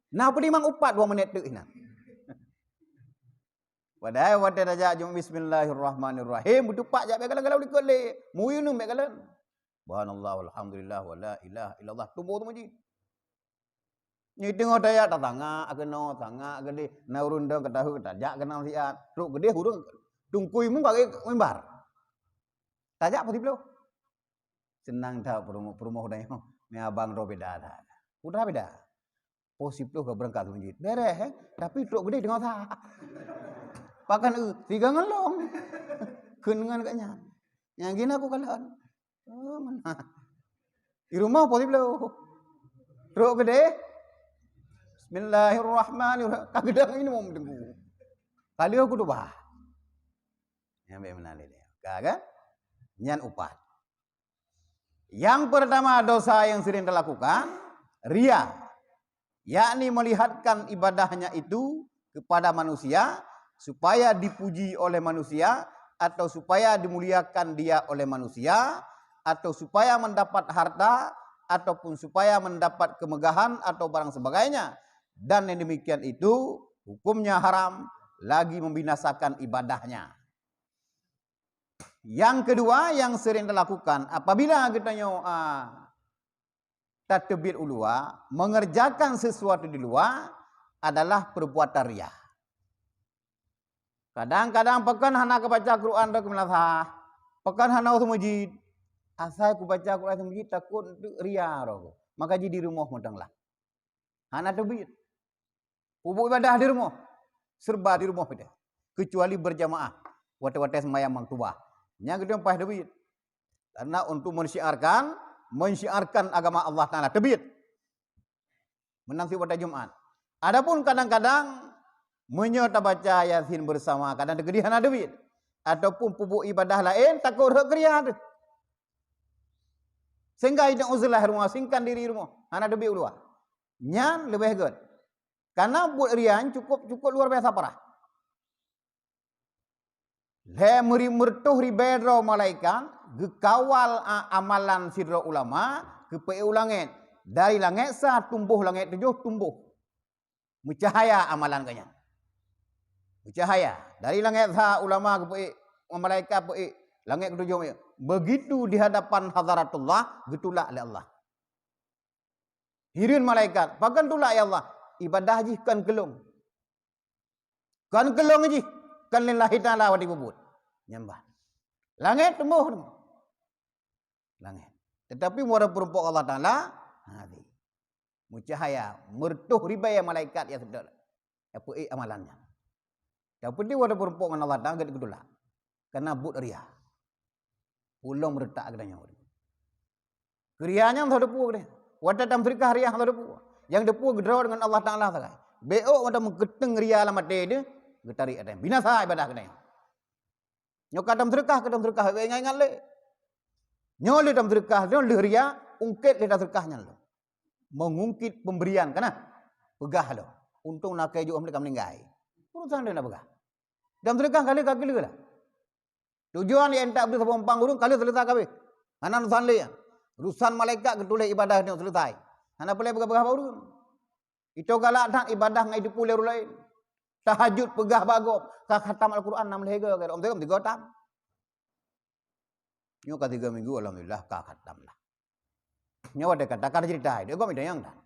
Na peudimang upat dua menit teuk inan. Padahai watée tajak Jumat, bismillahirrahmanirrahim, beutupak jak bék galon-galon likot lé. Muyueun bék galon. Subhanallah, walhamdulillah, wala ilaha illallah. Tuboh tu meuji. Nyoe teungoh tajak tatangak keunoe, tangak keudeh, na ureuëng dong keutahu tajak keunong siat. Trok keudeh ureuëng tungkui mu kagée mimbar. Tajak putih bloh. Seunang that peurumoh, peurumoh udah nyoe. Mé abang droe beda that. Udah beda. Poh siploh ka beurangkat meuseujid. Bereh, eh? Tapi trok keudeh teungoh sa. Pakan eu, tiga ngon lom. Kheun ngon gobnyan. Nyang gina ku kalon. Oh, meunan. Di rumoh poh siploh. Trok keudeh. Bismillahirrahmanirrahim. Ka geudang ini mau meudengku. Ka lheueh khutubah. Nyang bék meunan lé. Ka kan? Nyan upat. Yang pertama dosa yang sering dilakukan, ria, yakni melihatkan ibadahnya itu kepada manusia supaya dipuji oleh manusia atau supaya dimuliakan dia oleh manusia atau supaya mendapat harta ataupun supaya mendapat kemegahan atau barang sebagainya. Dan yang demikian itu hukumnya haram lagi membinasakan ibadahnya. Yang kedua yang sering dilakukan apabila geutanyoe, ah, tateubiet u luwa, mengerjakan sesuatu di luwa adalah perbuatan ria. Kadang-kadang pakon hana kubaca Quran di meunasah, pakon hana u meuseujid. Asai kubaca Quran di meuseujid takot ria roh. Maka jih di rumoh mantong lah. Hana teubiet. Peubuet ibadah di rumoh. Serba di rumoh pih. Kecuali berjamaah. Watée-watée sembahyang maktubah. Nyang geutanyoe paih teubiet. Karena untuk mensyiarkan, mensyiarkan agama Allah Taala teubiet. Meunan sit watée Jumat. Adapun kadang-kadang meunyoe tabaca Yasin bersama, kadang teukeudi hana teubiet. Ataupun peubuet ibadah laén takot rhot keu ria teuh. Sehingga inong uzlah rumoh, singkan diri rumoh, hana teubiet u luwa. Nyan leubeh gét. Karena buet ria nyan cukup, cukup luar biasa parah. Lhée meuri-, meureutoh ribée droe malaikat geukawal a-, amalan sidroe ulama geupeuék u langét. Dari langét sa tumboh langét tujoh tumboh. Meucahaya amalan geuh nyan. Meucahaya. Dari langét sa ulama geupeuék, malaikat peuék, langét keutujoh. Begitu di hadapan hadharatullah, geutulak lé Allah. Hireuen malaikat, "Pakon tulak, ya Allah?" "Ibadah jih kon keu lôn." Kon keu lôn jih, kon lillahi ta'ala watée peubuet. Nyambah. Langét tumboh. Langét. Tetapi meureumpok Allah Taala, ha, di. Meucahaya, meureutoh ribée malaikat nyang seudot. Nyang peuék amalan nyan. Nyang peunteng watée peurumpok ngon Allah Taala geuteuk geutulak. Karena buet ria. Ulôn meureutak geutanyoe. Keu ria nyan soe teupeue geutanyoe. Watée tameuseudeukah ria soe teupeue. Nyang teupeue geudroe deungon Allah Taala sagai. Bék watée meukeuteng ria lam até teuh, geutarék até. Binasa ibadah geutanyoe. Nyoe ka tameuseudeukah, ka tameuseudeukah, bék ingat-ingat lé. Nyoe lé tameuseudeukah, nyoe lé ria, ungkét lé tameuseudeukah nyan lom. Mengungkit pemberian, kana? Peugah lom. Untông na keu jôk lé ka meuninggai. Urusan lé na peugah. Tameuseudeukah ka lheueh ka keu lheueh lah. Tujuan nyang tak bri saboh umpang ureuëng ka lheueh seuleusoe kabeh. Hana urusan lé. Urusan malaikat geutuléh ibadah nyoe seuleusoe. Hana peureulée peugah-peugah bak ureuëng. Itu galak that ibadah ngon jiteupeue lé ureuëng laén. Tahajud peugah bak gob, ka khatam Al-Quran nam lhée goe, gob tiga tam. Nyoe ka tiga minggu, alhamdulillah, ka khatam lah. Nyoe watée ka takan ceurita, dia gob itu nyang that.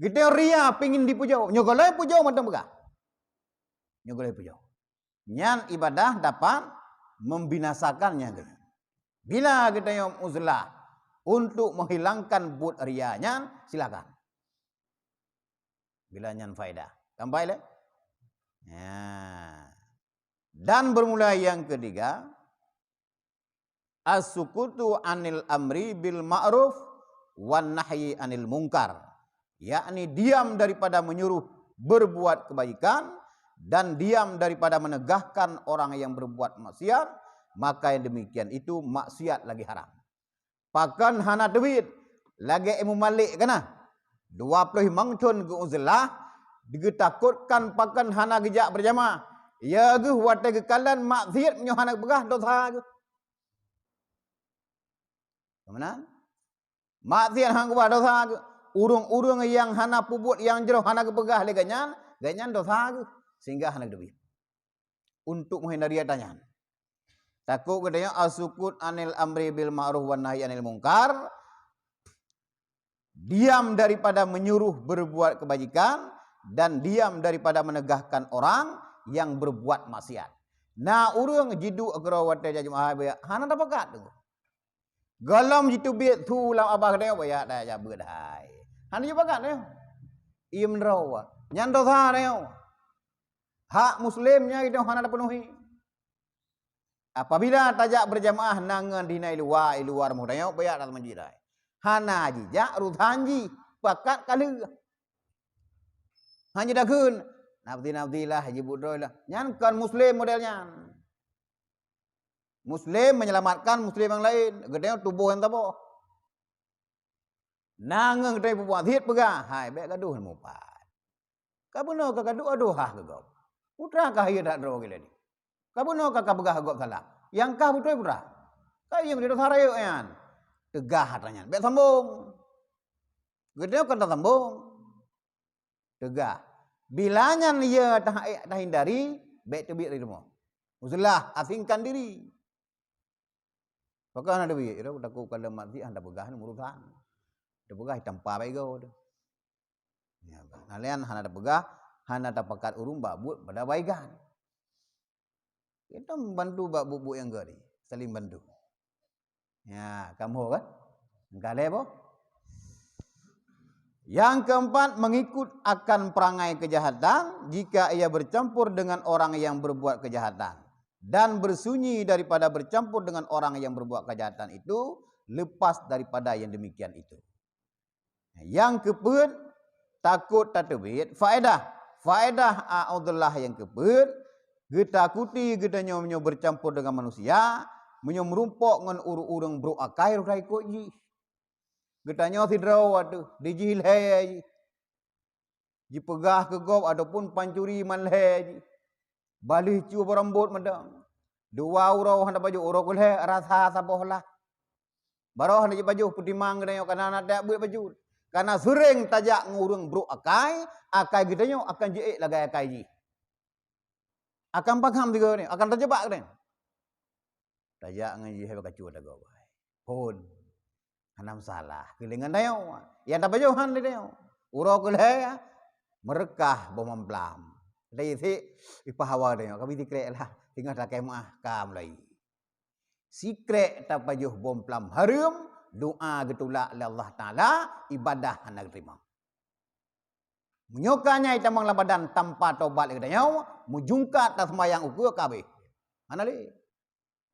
Geutanyoe ria pingin dipujoe, nyoe gohlom pujoe mantong peugah. Nyoe gohlom pujoe. nyan ibadah dapat membinasakan nyan. Bila geutanyoe uzlah untuk menghilangkan buet ria nyan, silakan. Bila nyan faedah. Sampai lé? Ya. Dan bermula yang ketiga, as-sukutu anil amri bil ma'ruf wan nahyi anil mungkar, yakni diam daripada menyuruh berbuat kebajikan dan diam daripada menegahkan orang yang berbuat maksiat, maka yang demikian itu maksiat lagi haram. Pakon hana teubiet, lagée Imam Malik kana. Dua ploh limong thon geu-uzlah, geutakotkan pakon hana geujak beurjamaah. Ya geuh watée geukalon maksiat meunyoe hana geupeugah dosa geuh. Meunan? Maksiat hana geupeugah dosa geuh. Ureuëng-ureuëng nyang hana peubuet nyang jroh hana geupeugah lé geuhnyan, geuhnyan dosa geuh. Sehingga hana geuteubiet. Untuk menghindari ata nyan. Takot geutanyoe as-sukut anil amri bil ma'ruf wan nahyi anil mungkar, diam daripada menyuruh berbuat kebajikan dan diam daripada menegahkan orang yang berbuat maksiat. Na ureuëng jiduek keudroe watée jak Jumat, hana tapakat tu. Gohlom jiteubiet su lam babah geutanyoe, baya dah jak beuet hai. Hana jipakat nyoe. Iem droe. Nyan dosa nyoe. Hak muslim nyan geutanyoe hana tapeunuhi. Apabila tajak beurjamaah na ngon di na i luwa, i luwa rumoh tanyoe, baya dah meujirai. Hana jijak urusan jih, pakat ka lheueh. Hana jidakheun, nafsi-nafsi lah, jibuet droe lah. Nyan kon muslim model nyan. Muslim menyelamatkan muslim nyang laén, geutanyoe tuboh nyang saboh. Na ngon geutanyoe peubuet siet peugah, hai bék gadoh mupat. Ka bunoe ka gadoh adoh hah keu gob. Putra ka hayeue that droe geuh lé. Ka bunoe ka ka peugah gob salah. Nyang kah beutôi putra. Ka nyang di dosa rayeuk nyan. Teugah atra nyan. Bék sambong. Geutanyoe kan tasambong. Teugah. Bila nyan ye taha-, tahindari, bék teubiet di rumoh. Uzlah, asingkan diri. Pakon hana teubiet, ira takot keu lom maksiat hana tapeugah ni urusan. Tapeugah tampa bak igoe tu. Ya, nyan hana tapeugah, hana tapakat ureuëng bak buet pada baikan. Kita membantu bak buet-buet nyang gari, saling bantu. Ya, kamoe kan? Engka lé boh? Yang keempat, mengikut akan perangai kejahatan jika ia bercampur dengan orang yang berbuat kejahatan dan bersunyi daripada bercampur dengan orang yang berbuat kejahatan itu, lepas daripada yang demikian itu. Nyang keupeuet, takot tateubiet faedah. Faedah a'udzubillah nyang keupeuet, geutakuti geutanyoe meunyoe bercampur dengan manusia, meunyoe meurumpok ngon ureuëng-ureuëng brok akai rot ikot jih. Geutanyoe sidroe ateueh, di jih lhée jih. Jipeugah keu gob ataupun pancuri man lhée jih. Baleh cue beurambot meudong. Dua uroe hana pajoh, uroe keulhée rasa saboh lah. Baroe hana jipajoh peutimang geutanyoe kana na tajak beuet bacut. Kana seuréng tajak ngon ureuëng brok akai, akai geutanyoe akan jiék lagée akai jih. Akan pakam sigoe nyoe, akan tajeubak geutanyoe. Tajak ngon jih bak kacue tagob. Phon. Hana masalah, keulingan tanyoe. Nyang tapajoh han lé tanyoe. Uroe keulhée, meureukah boh mamplam. Dari sik, ipah hawa tanyoe, ka bit sikrek lah. Singoh takée meuah, ka mulai. Sikrek tapajoh boh mamplam hareuem, doa geutulak lé Allah Taala, ibadah hana geuteurimong. Meunyoe ka nyai tamong lam badan tanpa tobat lé geutanyoe, meujungkat taseumayang ukeue ka habéh. Hana lé.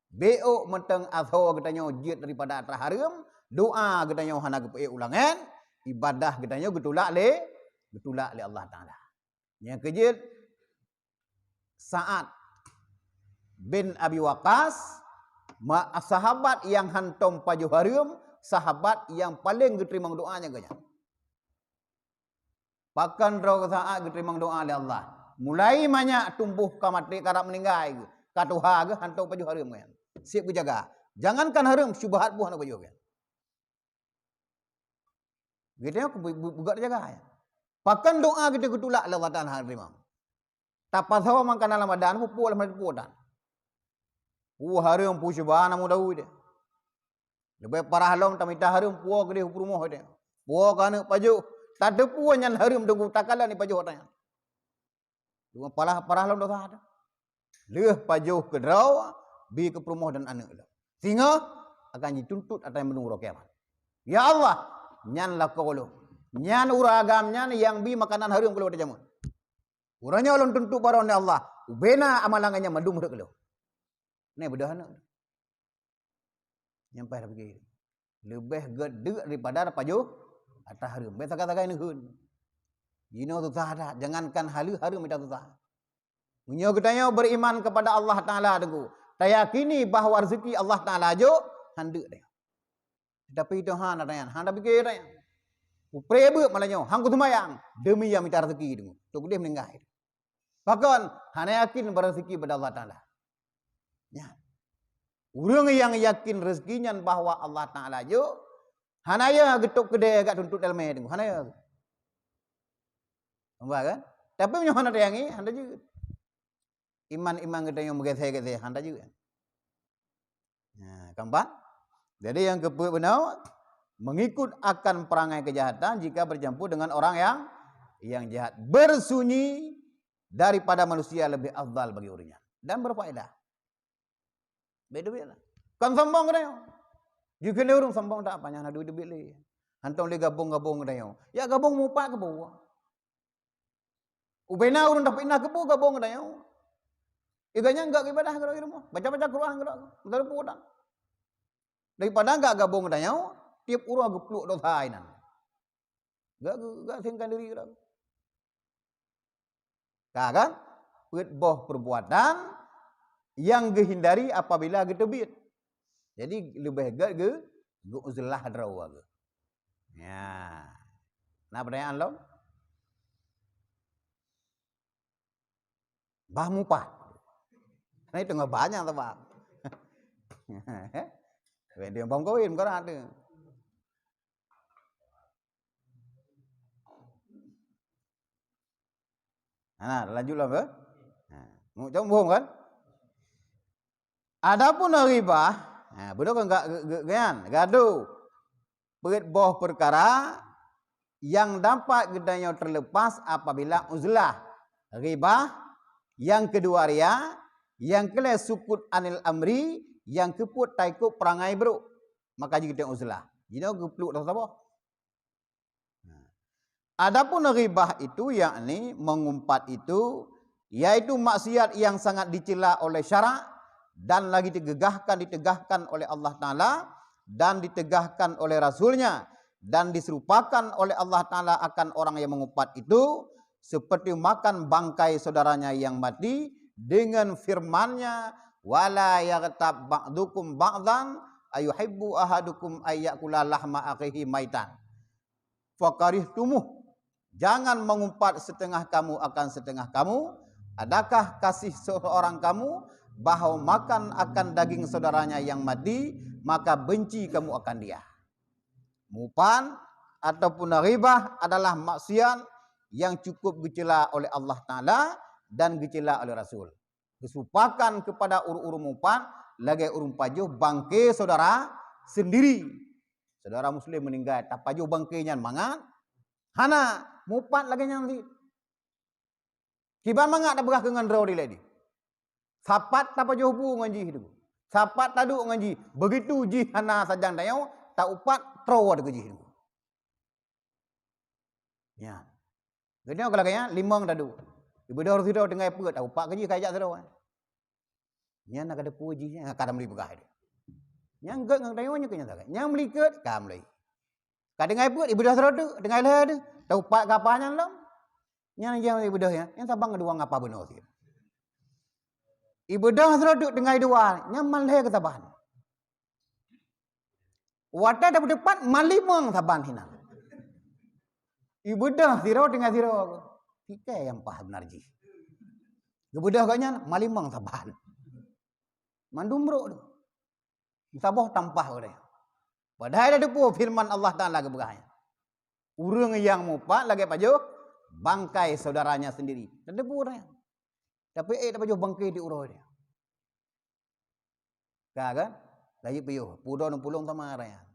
Bék mantong asoe geutanyoe jeuet daripada atra hareuem, doa geutanyoe hana geupeuék u langét, ibadah geutanyoe geutulak lé, geutulak lé Allah Taala. Nyang keujeuet, Sa'ad bin Abi Waqqas, ma-, sahabat nyang hántom pajoh hareuem, sahabat nyang paleng geuteurimong doanya geuh nyan. Pakon droe Sa'ad geuteurimong doa lé Allah. Mulai manyak tumboh ka maté, karab meuninggai geuh. Ka tuha geuh hántom pajoh hareuem geuh nyan. Siep geujaga. Jangankan hareuem, syubhat boh hana pajoh geuh nyan. Geutanyoe bu-, bu-, beugot jaga. Pakon doa geutanyoe geutulak lé Allah Taala hana teurimong. Tapasoe mangkana lam badan, peue-peue lam badan peue tan. Peue hareuem, peue syubhat na meudawi deh. Leubeh parah lom tamita hareuem peue keudeh u peurumoh deh. Peue ka aneuk pajoh, tateupeue nyan hareuem teungku takalon ipajoh atra nyan. Cuma parah, parah lom dosa tu. Lheueh pajoh keudroe, bi keu peurumoh dan aneuëk lom. Singoh akan jituntut atra meunung uroe kiamat. Ya Allah, nyan lakoe lôn. Nyan ureuëng agam nyan nyang bi makanan hareuem keu lôn atra jameun. Uroe nyoe lôn tuntut baroe nyoe Allah, ubena amalan nyan mandum rhot keu lôn. Nyoe beudôh aneuëk. Nyang paih tapike. Leubeh gét deuk daripada pajoh atra hareuem. Bék sagai-sagai neuheun. Jinoe susah that, jangankan haleue hareuem mita susah. Meunyoe geutanyoe beriman kepada Allah Taala teungku, tayakini bahwa rezeki Allah Taala jok, han deuk tanyoe. Tapi Tuhan ada nyan, hana pike tanyoe. Upreh beuet malam nyoe, han kuseumayang, demi nyang mita rezeki teungku. Tok udeh meuninggai. Pakon hana yakin bak rezeki bak Allah Taala. Ya. Ureuëng nyang yakin rezeki nyan bahwa Allah Taala jok, hana ya geutok keudè gak tuntut dalmé teungku, hana ya. Nampak kan? Tapi meunyoe hana tayangi, hana jeuet. Iman-iman geutanyoe meugeusé-geusé, hana jeuet. Nah, keempat. Jadi yang keempat benar, mengikut akan perangai kejahatan jika bercampur dengan orang yang yang jahat, bersunyi daripada manusia lebih afdal bagi ureuëng nyan dan berfaedah. Beda-beda lah. Kan sombong geutanyoe. Jikheun ureuëng sombong tak apa nyang na duit-duit lé. Hantong lé gabong-gabong geutanyoe. Ya gabong mupat keu buah. Ubena ureuëng dah fitnah keupeue gabong geutanyoe. Iga nyang gak ibadah keudroe di rumoh, baca-baca Quran keudroe, beutôi peue dan. Daripada gak gabong geutanyoe, tiep uroe geupluek dosa inan. Gak gak singkan diri keudroe. Ka kan? Peuet boh perbuatan yang geuhindari apabila geuteubiet. Jadi leubeh gét geu geu-uzlah droe geuh. Ya. Na pertanyaan lom? Bah mupat. Nah, itu nggak banyak tuh, Pak. Wedding bom kawin, bukan ada. Nah, lanjut lah, apa? Nah, mau coba kan? Adapun ghibah, ha, beudôh kan gak ge- ge- gean, gadoh. Peuet boh peukara nyang dapat geutanyoe teulepas apabila uzlah. Ghibah, nyang keudua riya, nyang keulhèe sukut anil amri, nyang keupeuet taikot perangai brôk. Maka jih geutanyoe uzlah. Jinoe geupluek saboh. Nah. Adapun ghibah itu, yakni mengumpat itu, yaitu maksiat yang sangat dicela oleh syarak dan lagi ditegahkan, ditegahkan oleh Allah Taala dan ditegahkan oleh Rasulnya dan diserupakan oleh Allah Taala akan orang yang mengumpat itu seperti makan bangkai saudaranya yang mati dengan firman-Nya, "Wala yaghtab ba'dukum ba'dan ayuhibbu ahadukum ayyakula lahma akhihi maitan." Fakarihtumuh, jangan mengumpat setengah kamu akan setengah kamu. Adakah kasih seorang kamu bahwa makan akan daging saudaranya yang mati, maka benci kamu akan dia? Mupat ataupun ghibah adalah maksiat yang cukup geucela oleh Allah Taala dan geucela oleh Rasul. Geusupakan kepada ureuëng-ureuëng mupat lagée ureuëng pajoh bangke saudara sendiri. Saudara muslim meninggal, tapajoh bangke nyan mangat? Hana, mupat lagée nyan cit. Kiban mangat tapeugah keu ngon droe dilée di. Sapat tapajoh bu ngon jih tu. Sapat taduek ngon jih. Begitu jih hana sajan tanyoe, taupat troe keu jih tu. Ya. Geutanyoe ka lagée nyan, limong taduek. Ibeudôh sidroe tinggai peuet, taupat keu jih ka jak sidroe. Nyan na ka teupeue jih, nyan ka tameuli peugah dia. Nyang gét ngon tanyoe nyan keu nyang sagai. Nyang meulikot ka meuli. Ka tinggai peuet, ibeudôh sidroe teuk, tinggai lhée teuk. Taupat kapa nyan lom. Nyan nyang ibeudôh nyan, nyang saban ngon dua ngapa bunoe sit. Ibeudôh sidroe teuk tinggai dua, nyan man lhée keu saban. Watée tapeuteupat malimong saban hinan. Ibeudôh sidroe tinggai sidroe. Pike nyang paih beuna jih. Geubeudôh gobnyan malimong saban. Mandum brok tu. Saboh tampah geutanyoe. Padahai tateupeue firman Allah Taala geupeugah nyan. Ureuëng nyang mupat lagée pajoh bangkai saudaranya sendiri. Tateupeue nyan. Tapi ék tapajoh bangke di uroe dia. Ka kan? Laju piôh, pudon pulong sama raya.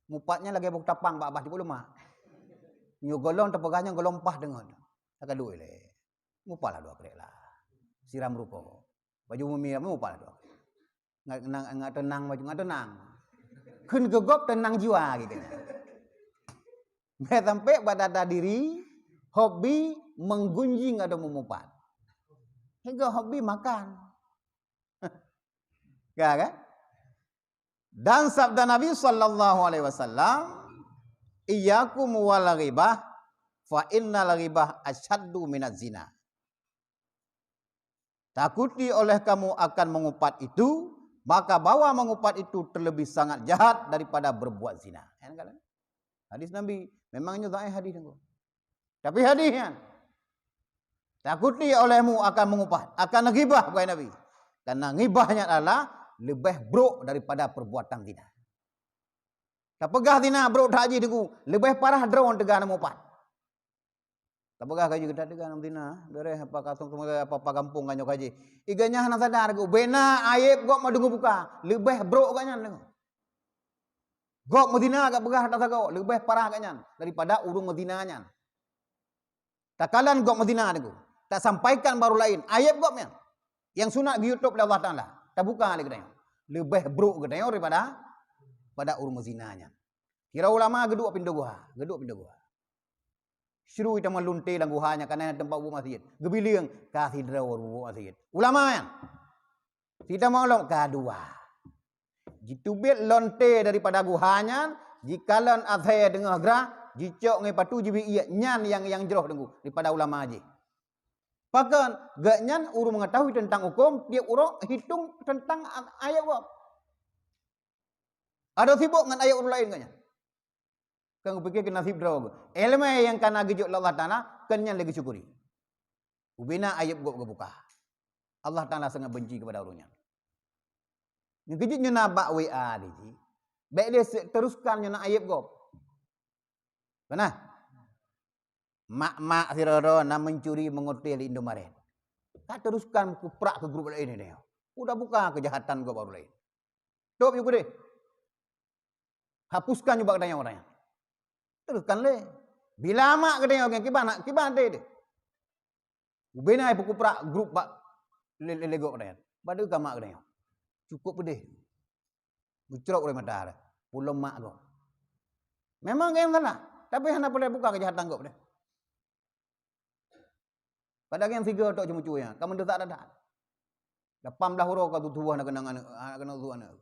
Mupatnya lagée boh tapang bak bah di pulo mak. Nyoe golom tapeugah nyan golom paih deungon. Ka duek lé. Mupatlah dua krek lah. Siram rukok. Baju mumi mupat tu. Ngat, ngat, ngat teunang baju, ngat teunang. Kheun keu gob teunang jiwa gitu. Bèk sampai bak dada diri, hobi menggunjing atau memupat. Hingga hobi makan. Ya kan? Dan sabda Nabi sallallahu alaihi wasallam, "Iyyakum wal ghibah, fa innal ghibah asyaddu minaz zina." Takuti oleh kamu akan mengupat itu, maka bahwa mengupat itu terlebih sangat jahat daripada berbuat zina. Kan? Hadis Nabi, memang nyoe dhaif hadis nyoe. Tapi hadis nyan, "Takuti olehmu akan mengupat, akan ghibah," bukan Nabi. Karena ghibah nyan adalah leubeh brok daripada perbuatan zina. Tapeugah zina brok that jih Teungku, leubeh parah droe teuga na mupat. Tapeugah ka jih geutanyoe teuga na zina, beureh apa kasong seumeu apa-apa gampông ka nyoe ka jih. Iga nyan hana sadar Teungku, bena aéb gob meudeuh buka, leubeh brok gobnyan Teungku. Gob meuzina ka peugah that sagoe, leubeh parah gobnyan daripada ureuëng meuzina nyan. Takalon gob meuzina Teungku, tasampaikan bak ureuëng laén aéb gob nyan. Nyang sunat geuyue tôb lé Allah Taala, tabuka lé geutanyoe. Leubeh brok geutanyoe daripada pada ureuëng meuzina nyan. Kira ulama geuduek pintoe guha, geuduek pintoe guha. Sirui tamong lonte lam guha nyan, ka na teumpat buet maksiet. Geubileueng, ka sidroe buet maksiet. Ulama nyan. Sitamong lom ka dua. Jiteubiet lonte daripada guha nyan, jikalon asèe deungoh grah, jicok ngon patu jibi ié, nyan nyang, nyang jroh Teungku daripada ulama jih. Pakon? Gobnyan ureuëng mengetahui tentang huköm, tiep uroe hitong tentang a-, aéb gob. Adoe sibok ngon aéb ureuëng laén gobnyan. Kan geupike keu naseb droe geuh. Iéleumé nyang ka na geujok lé Allah Taala, kon nyan lé geusyukuri. Ubena aéb gob geubuka. Allah Taala sangat benci kepada ureuëng nyan. Nyang keujeuet nyoe na bak W A di jih. Bèk lé se-, teruskan nyoe na aéb gob. Pernah? Mak-mak sidroe na mencuri mengote di Indomaret. Ka teruskan kuprak keu grup laén nyoe. Udah buka kejahatan gob baru laén. Tôb yue keudeh. Hapuskan nyoe bak geutanyoe, geutanyoe. Teruskan lé. Bila mak geutanyoe ngon kiban, kiban deh deh. Ubena ipeukuprak grup bak lé-, lé-, légok geutanyoe. Bak deuh ka mak geutanyoe. Cukup peudeh. Meucrok ureuëng mata deh. Pulom mak gob. Memang geutanyoe salah. Tapi hana peureulée buka kejahatan gob deh. Padahai nyang sigoe tok ceumeucue nyan, ka meudesya that-that. Lapan blaih uroe ka tutoe hana keunong aneuk, hana keunong tutoe aneuk.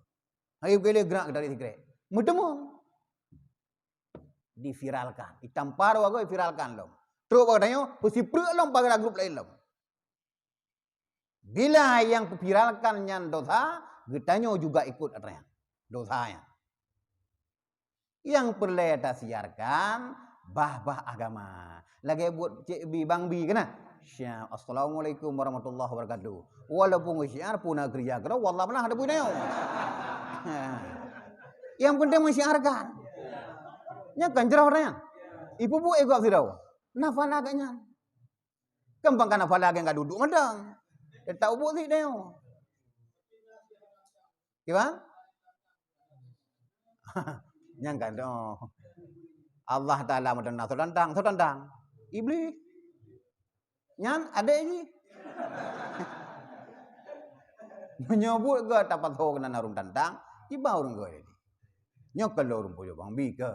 Hai geulée grak dari sikrek. Meuteumong. Diviralkan. Itampa dua goe viralkan lom. Trok bak geutanyoe, peusipreuk lom bak grup laén lom. Bila nyang peuviralkan nyan dosa, geutanyoe juga ikut atra nyan. Dosa nyan. Nyang peureulée tasiarkan bah-bah agama. Lagée buet Cek Bi, Bang Bi keunan. Syiar, "Assalamualaikum warahmatullahi wabarakatuh." Walaupun syiar puna geuriya keudroe, wallah pernah ada pun nyoe. Ha. Nyang penting mensiarkan. Nyan kan jroh nyan. Ibu-bu ego sidroe. Nafala geuh nyan. Kan bang kana pala geng ka duduk mantong. Tetap ubuk sit deh. Kiban? Nyang kan tu. Allah Taala meuteuna soe tantang, soe tantang. Iblis. Nyan adek jih. Meunyoe buet geuh tapasoe keunan ureuëng tantang, iba ureuëng geuh jadi. Nyoe keu lôn ureuëng pujoe Bang Bi keu.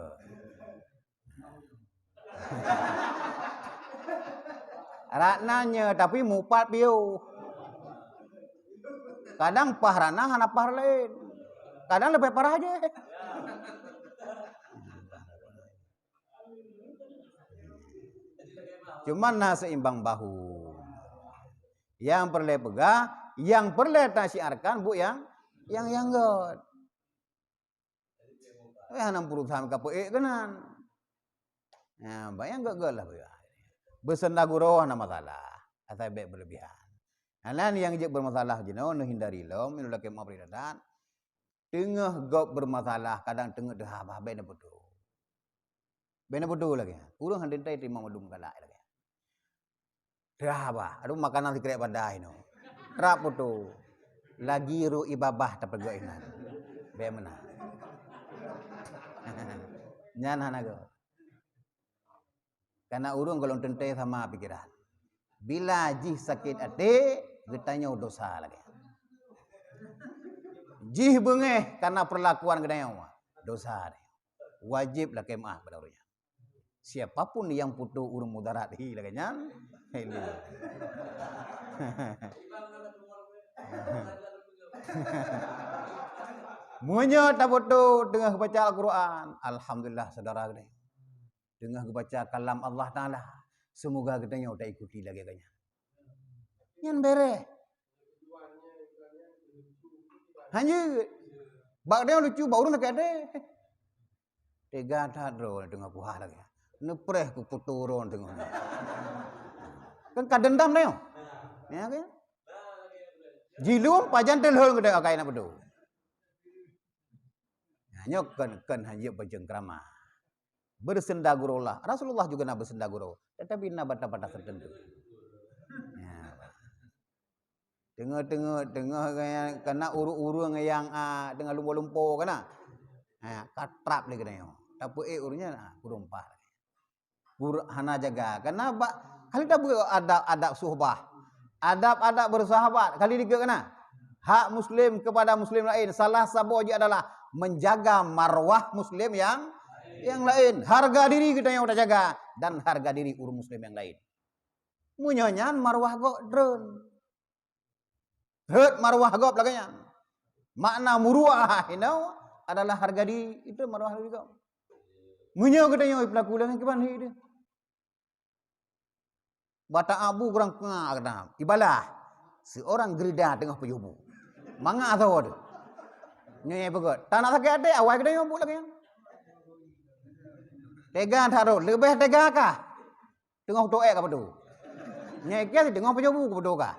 Rak na nyoe, tapi mupat piôh. Kadang paih rak na hana paih laén. Kadang leubeh parah jih. Cuman na seimbang bahu. Nyang peureulée peugah, nyang peureulée tasyiarkan buet nyang, nyang, nyang göt. Tapi hana peurusan ka peuék keunan. Nah, banyak göt-göt lah beuya. Beusanda gurôh hana masalah, asai bék berlebihan. Nah, nyan nyang jeuet bermasalah jinoe neuhindari lom, meunyoe lakée maaf peurintah. Teungoh gob bermasalah, kadang teungoh teuhaba, bék neupeuduek. Bék neupeuduek lagée nyan. Ureuëng hana teurimong mandum galak lagée nyan. Teuhaba, aduh makanan sikrek badai no. Rap peuduek. Lagi ru ibabah tapeugah inan. Bék meunan. Nyan hana gob. Karena ureuëng golom teuntée sama pikiran. Bila jih sakét até, geutanyoe dosa lagée. Jih beungéh karena perlakuan geutanyoe, dosa. Wajéb lakée meuáh bak ureuëng nyan. Siapapun yang putôh ureuëng mudarat hi lagée nyan, hi lé. Meunyoe taputôh teungoh baca Al-Quran, alhamdulillah saudara geutanyoe. Teungoh geubaca kalam Allah Taala, semoga geutanyoe taikuti lagée nyan. Nyan bereh. Hanjeuet. Bak tanyoe lucu, bak ureuëng sakét até. Tega that droe teungoh puhah lagée. Neupreh ku putôh droe teungoh. Kan ka dendam tanyoe. Ya kan? Jilom pajan teulheueng geude akai na beudôh. Nah, nyoe kon, kon hanjeuet beujeungkrama. Beusenda gurée Allah. Rasulullah juga na beusenda gurée, tetapi na batas-batas tertentu. Ya. Teungoh-teungoh, teungoh kena ureuëng-ureuëng nyang, ah, teungoh lumpo-lumpo kana. Ha, ka trap lé geutanyoe. Tapi eh ureuëng nyan, ah, kureueng paih. Guru hana jaga. Karena bak, kali tabeu adab-adab suhbah. Adab-adab bersahabat. Kali tiga kana. Hak muslim kepada muslim lain. Salah saboh jih adalah menjaga marwah muslim yang yang lain. Harga diri geutanyoe tajaga dan harga diri ureuëng muslim yang lain. Meunyoe nyan marwah gob treun. Rhot marwah gob lagée nyan. Makna muruah inoe adalah harga diri, itu marwah diri gob. Meunyoe geutanyoe peulaku lagée kiban hi deh. Bata abu kurang keuanga kata, ibalah seorang gerida teungoh peujoh bu. Mangat sawoe tu. Nyoe peugah, tak nak sakét até, awai geutanyoe bu lagée nyan. Tega that rhot, leubeh tega kah? Teungoh tôh ék ka beutôi. Nyoe iké teungoh peujoh bu ka beutôi ka.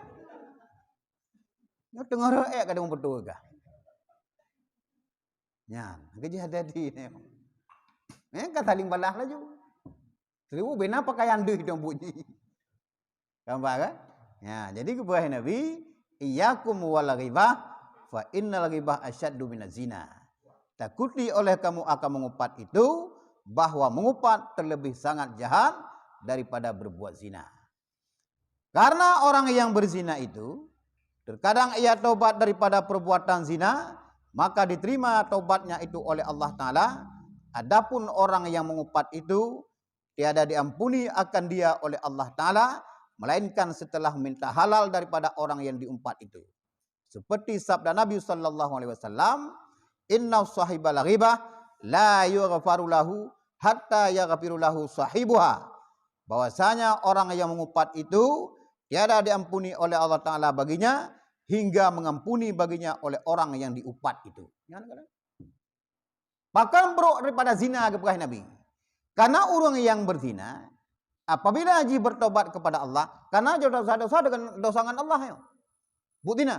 Nyoe teungoh rhot ék ka teungoh beutôi ka. Nyan, keujih hati-hati nyoe. Eh, ka saling balah laju. Seribu bina pakaian deuh dong bunyi. Gampang kan? Ya, jadi geupeugah Nabi, "Iyyakum wal ghibah, fa innal ghibah asyaddu minaz zina." Takuti oleh kamu akan mengupat itu, bahwa mengupat terlebih sangat jahat daripada berbuat zina. Karena orang yang berzina itu, terkadang ia tobat daripada perbuatan zina, maka diterima tobatnya itu oleh Allah Taala. Adapun orang yang mengupat itu, tiada diampuni akan dia oleh Allah Taala, melainkan setelah minta halal daripada orang yang diumpat itu. Seperti sabda Nabi sallallahu alaihi wasallam, "Inna sahibal ghibah la yughfaru lahu hatta yaghfiru lahu sahibuha." Bahwasanya orang yang mengupat itu tiada diampuni oleh Allah Taala baginya hingga mengampuni baginya oleh orang yang diupat itu. Nyan kan? Pakon brok daripada zina geupeugah Nabi. Karena ureuëng nyang beuzina, apabila jih bertobat kepada Allah, karena dosa-dosa dengan dosa ngon Allah nyoe. Buet zina.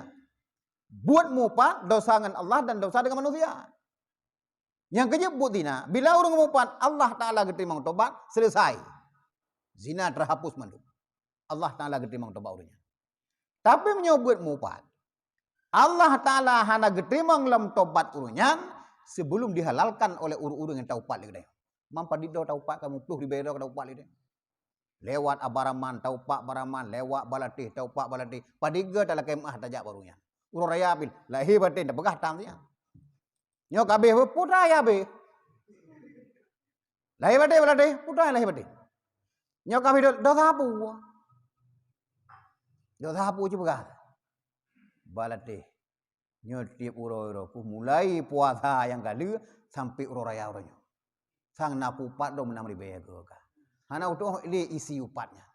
Buet mupat dosa ngon Allah dan dosa dengan manusia. Nyang keujeuet buet zina, bila ureuëng mupat Allah Taala geuteurimong tobat, selesai. Zina terhapus mandum. Allah Taala geuteurimong tobat ureuëng nyan. Tapi meunyoe buet mupat, Allah Taala hana geuteurimong lom tobat ureuëng nyan sebelum dihalalkan oleh ureuëng-ureuëng nyang taupat lé geutanyoe. Mam padit droe taupat, ka muplôh ribée droe ka taupat lé geutanyoe. Lewat Abaraman, taupat Baraman, lewat Balatéh, taupat Balatéh. Padit droe talakée meuáh tajak bak ureuëng nyan. Uroe raya pih, lahé baten tapeugah tam siat. Nyoe ka abéh, putra ya abéh. Lahé baten, Balatéh, putra lahé baten. Nyoe ka abéh do-, dosa peue? Dosa peue cit peugah? Balatéh. Nyoe tieb uroe-uroe, mulai puasa nyang ka lheueh sampai uroe raya uroe nyoe. Sang na peuupat dong meunam ribée ka. Hana utoh lé isi upat nyan.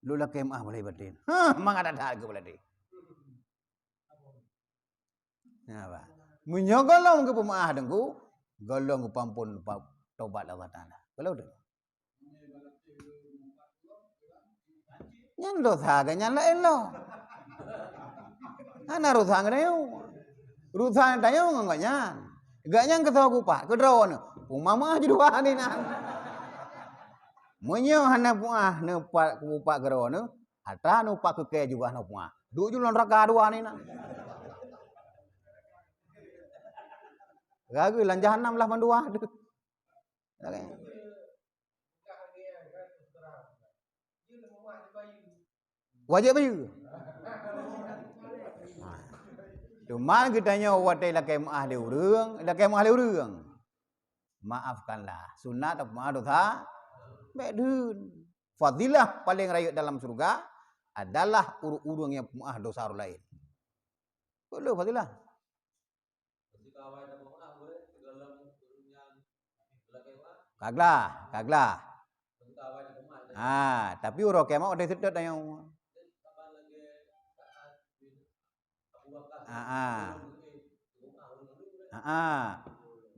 Lôn lakée meuáh mulai baten. Hah, mangat that-that keu Balatéh. Nyan bah. Meunyoe gohlom geupeumeuáh Teungku, gohlom geupeuampon pa-, tobat lé Allah Taala. Gohlom tu. Nyan dosa geuh nyan laén lom. Hana urusan geutanyoe. Urusan tanyoe ngon gobnyan. Gobnyan keusoe geuupat keu droeneuh. Peue meuáh jih dua ni nan. Meunyoe hana peuáh neuupat, kuupat keu droeneuh, atra neuupat keu kée juga hana peuáh. Duek ju lam neuraka dua ni nan. Ragu lam jahanam lah mandua tu. Wajéb bayeue. Teuma geutanyoe watée lakée meu'ah lé ureuëng, lakée meu'ah lé ureuëng, maafkanlah. Sunat tapeu'ah dosa bék dheun. Fadilah paleng rayeuk dalam syeuruga adalah ureuëng-ureuëng nyang peu'ah dosa ureuëng laén. Peue le fadilah? Ka glah, ka glah. Ah, tapi uroe kiamat watée seutôt tanyoe. Ah, ah. Ah, ah.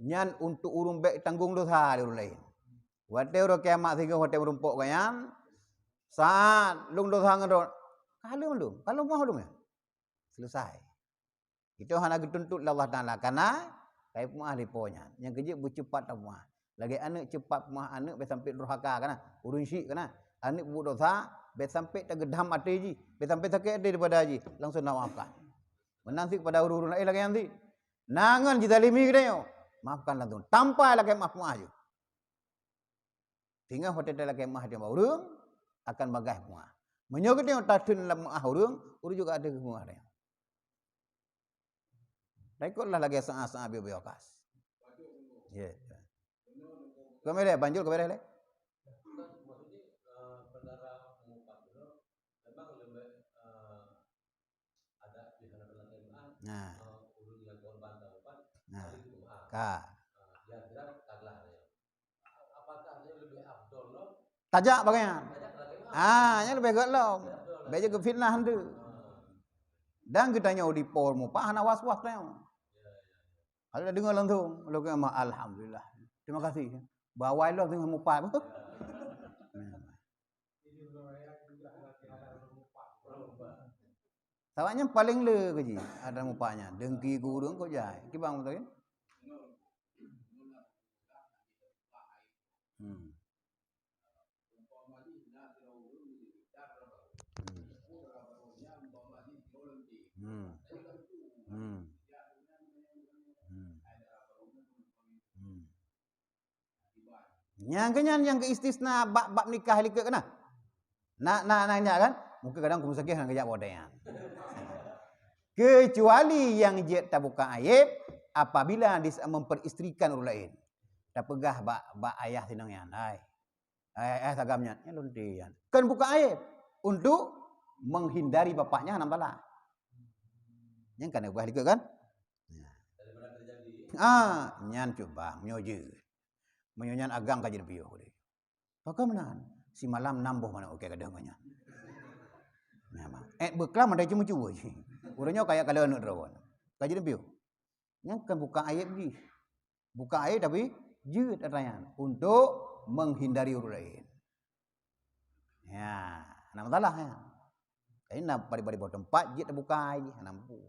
Nyan untuk ureuëng bék tanggong dosa lé ureuëng laén. Watée uroe kiamat singoh watée meurumpok gobnyan, "Saát lôn dosa ngon droe." Ka lheueh lôn, ka lôn moh lôn ya. Selesai. Itu hana geutuntut lé Allah Taala, karena kai peu'ah lé po nyan. Nyang keujeuet beucepat tapeu'ah. Lagée aneuëk cepat peu'ah aneuëk, bék sampai durhaka kana, ureuëng syik kana. Aneuëk peubuet dosa, bék sampai tageudam até jih, bék sampai sakét até daripada jih, langsung na maafkan. Meunan cit kepada ureuëng-ureuëng laén lagée nyan cit. Na ngon jizalimi geutanyoe, maafkan langsung. Tanpa lakée maaf peu'ah jih. Singoh watée talakée meu'ah di bak ureuëng, akan bagaih peu'ah. Meunyoe geutanyoe tatheun lam meu'ah ureuëng, ureuëng juga ada meu'ah tanyoe. Taikotlah lagée saát-saát Abi Waqqas. Ya. Keubeudeh, banjul keubeudeh lé. Nah. Nah. Ka. Tajak bagian. Ah, nyan leubeh gét lom. Bék jeuet geufitnah hantu. Dan geutanyoe di po mupah hana was-was tanyoe. Kalau dah dengar langsung, lalu kata, "Alhamdulillah. Terima kasih." Bawai lo tengah mupah. Sabab nyan paleng le keu jih, ada mupah nyan. Dengki gureueng kok jai. Kiban beutôi kan? Hmm. Hmm. Hmm. Hmm. Hmm. Hmm. Nyang keunyan nyang keu istisna bab-bab nikah likot keunan. Na, na, na, nyak kan? Mungkin kadang kumusakih ngon geujak bodeh nyan. Kecuali nyang jeuet tabuka aib apabila dis-, memperistirikan ureueng laén. Tapeugah bak, bak ayah sinong nyan, "Hai, ayah, ayah sagam nyan, nyan lôn ti nyan." Kan buka aib untuk menghindari bapaknya hana masalah. Nyan kan ubah likot kan? Ah, nyan cuba meunyoe jeuet. Meunyoe nyan agam ka jeuet piôh deh. Pakon meunan? Simalam nam boh manok ukée gadôh ngon nyan. Memang. Eh, beuklam ada cuma cuba je. Ureueng nyoe kaya kala aneuk droe. Ka jeuet piôh. Nyan kan buka aib jih. Buka aib tapi jeuet atra nyan untuk menghindari ureueng laén. Ya, hana masalah ya. Tapi na bari-bari boh teumpat jeuet tabuka aib jih, hana mampu.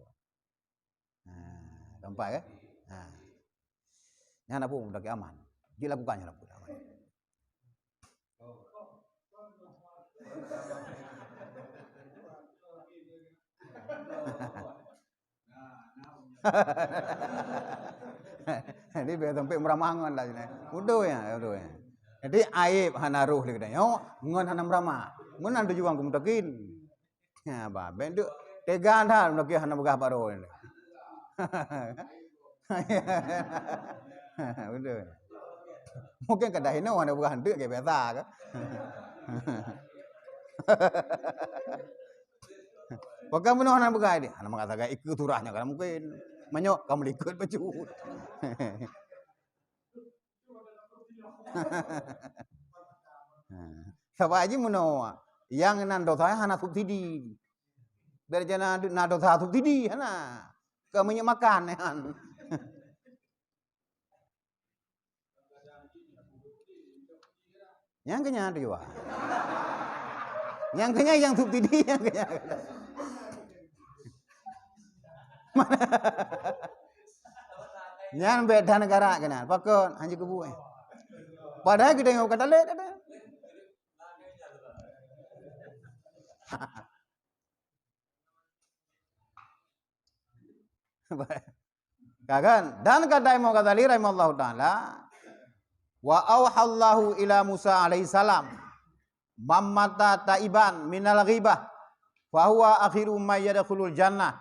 Ha, keempat kan? Ha. Nyan apa? Dah aman. Dia lakukan je lah. Aman. Jadi biar sampai meuramangan lah sini. Betul ya, betul ya. Jadi aib hana roh lagi dah. Yo, ngon hana meurama. Meunan tujuan kumutakin. Ha, bah, bèk duek teuga that meunyoe hana peugah baro nyan. Beutôi. Mungken kadang inoe hana peugah enteuk ke biasa ke. Pakon meunoe hana peugah deh, hana meukat sagai ikeu surah nyoe kan mungken. Meunyoe ka meulikot bacut. Sabab jih meunoe, nyang nan dosa hana subsidi. Biar jana na dosa subsidi hana. Keu minyeuk makan nyan. Nyang keunyan tujuan. Nyang keunyan nyang subsidi nyang keunyan. Nyan bèk that neugara keunan. Pakon hana keubu eh. Padahai geutanyoe ka talét ada. Ka kan? Dan kata Imam Ghazali rahimahullahu taala, "Wa auhallahu ila Musa alaihi salam, man mata taiban minal ghibah, fahuwa akhiru may yadkhulul jannah,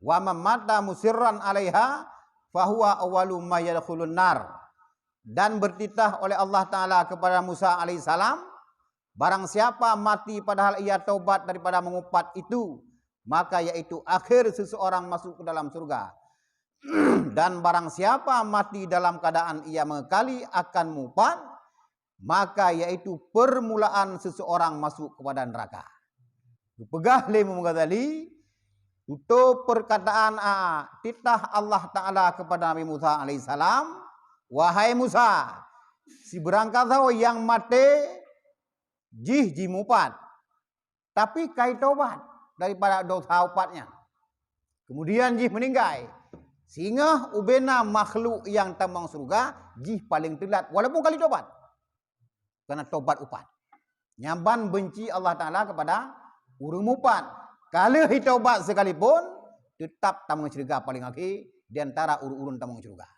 "Wa man mata musirran 'alaiha fahuwa awwalu ma yadkhulun nar." Dan bertitah oleh Allah Taala kepada Musa alaihissalam, barang siapa mati padahal ia taubat daripada mengupat itu, maka yaitu akhir seseorang masuk ke dalam surga. Dan barang siapa mati dalam keadaan ia mengekali akan mupat, maka yaitu permulaan seseorang masuk kepada neraka. Geupeugah lé Imam Ghazali, tutoe perkataan a, titah Allah Taala kepada Nabi Musa alaihissalam, "Wahai Musa, sibeurangkasoe nyang maté jih jimupat, tapi kai tobat daripada dosa upat nyan. Kemudian jih meuninggai. Singoh ubena makhluk nyang tamong syeuruga jih paleng teulat, walaupun kali tobat. Karena tobat upat. Nyan ban benci Allah Taala kepada ureuëng mupat. Ka lheueh tobat sekalipun, tetap tamong syeuruga paleng akhé di antara ureuëng-ureuëng tamong syeuruga.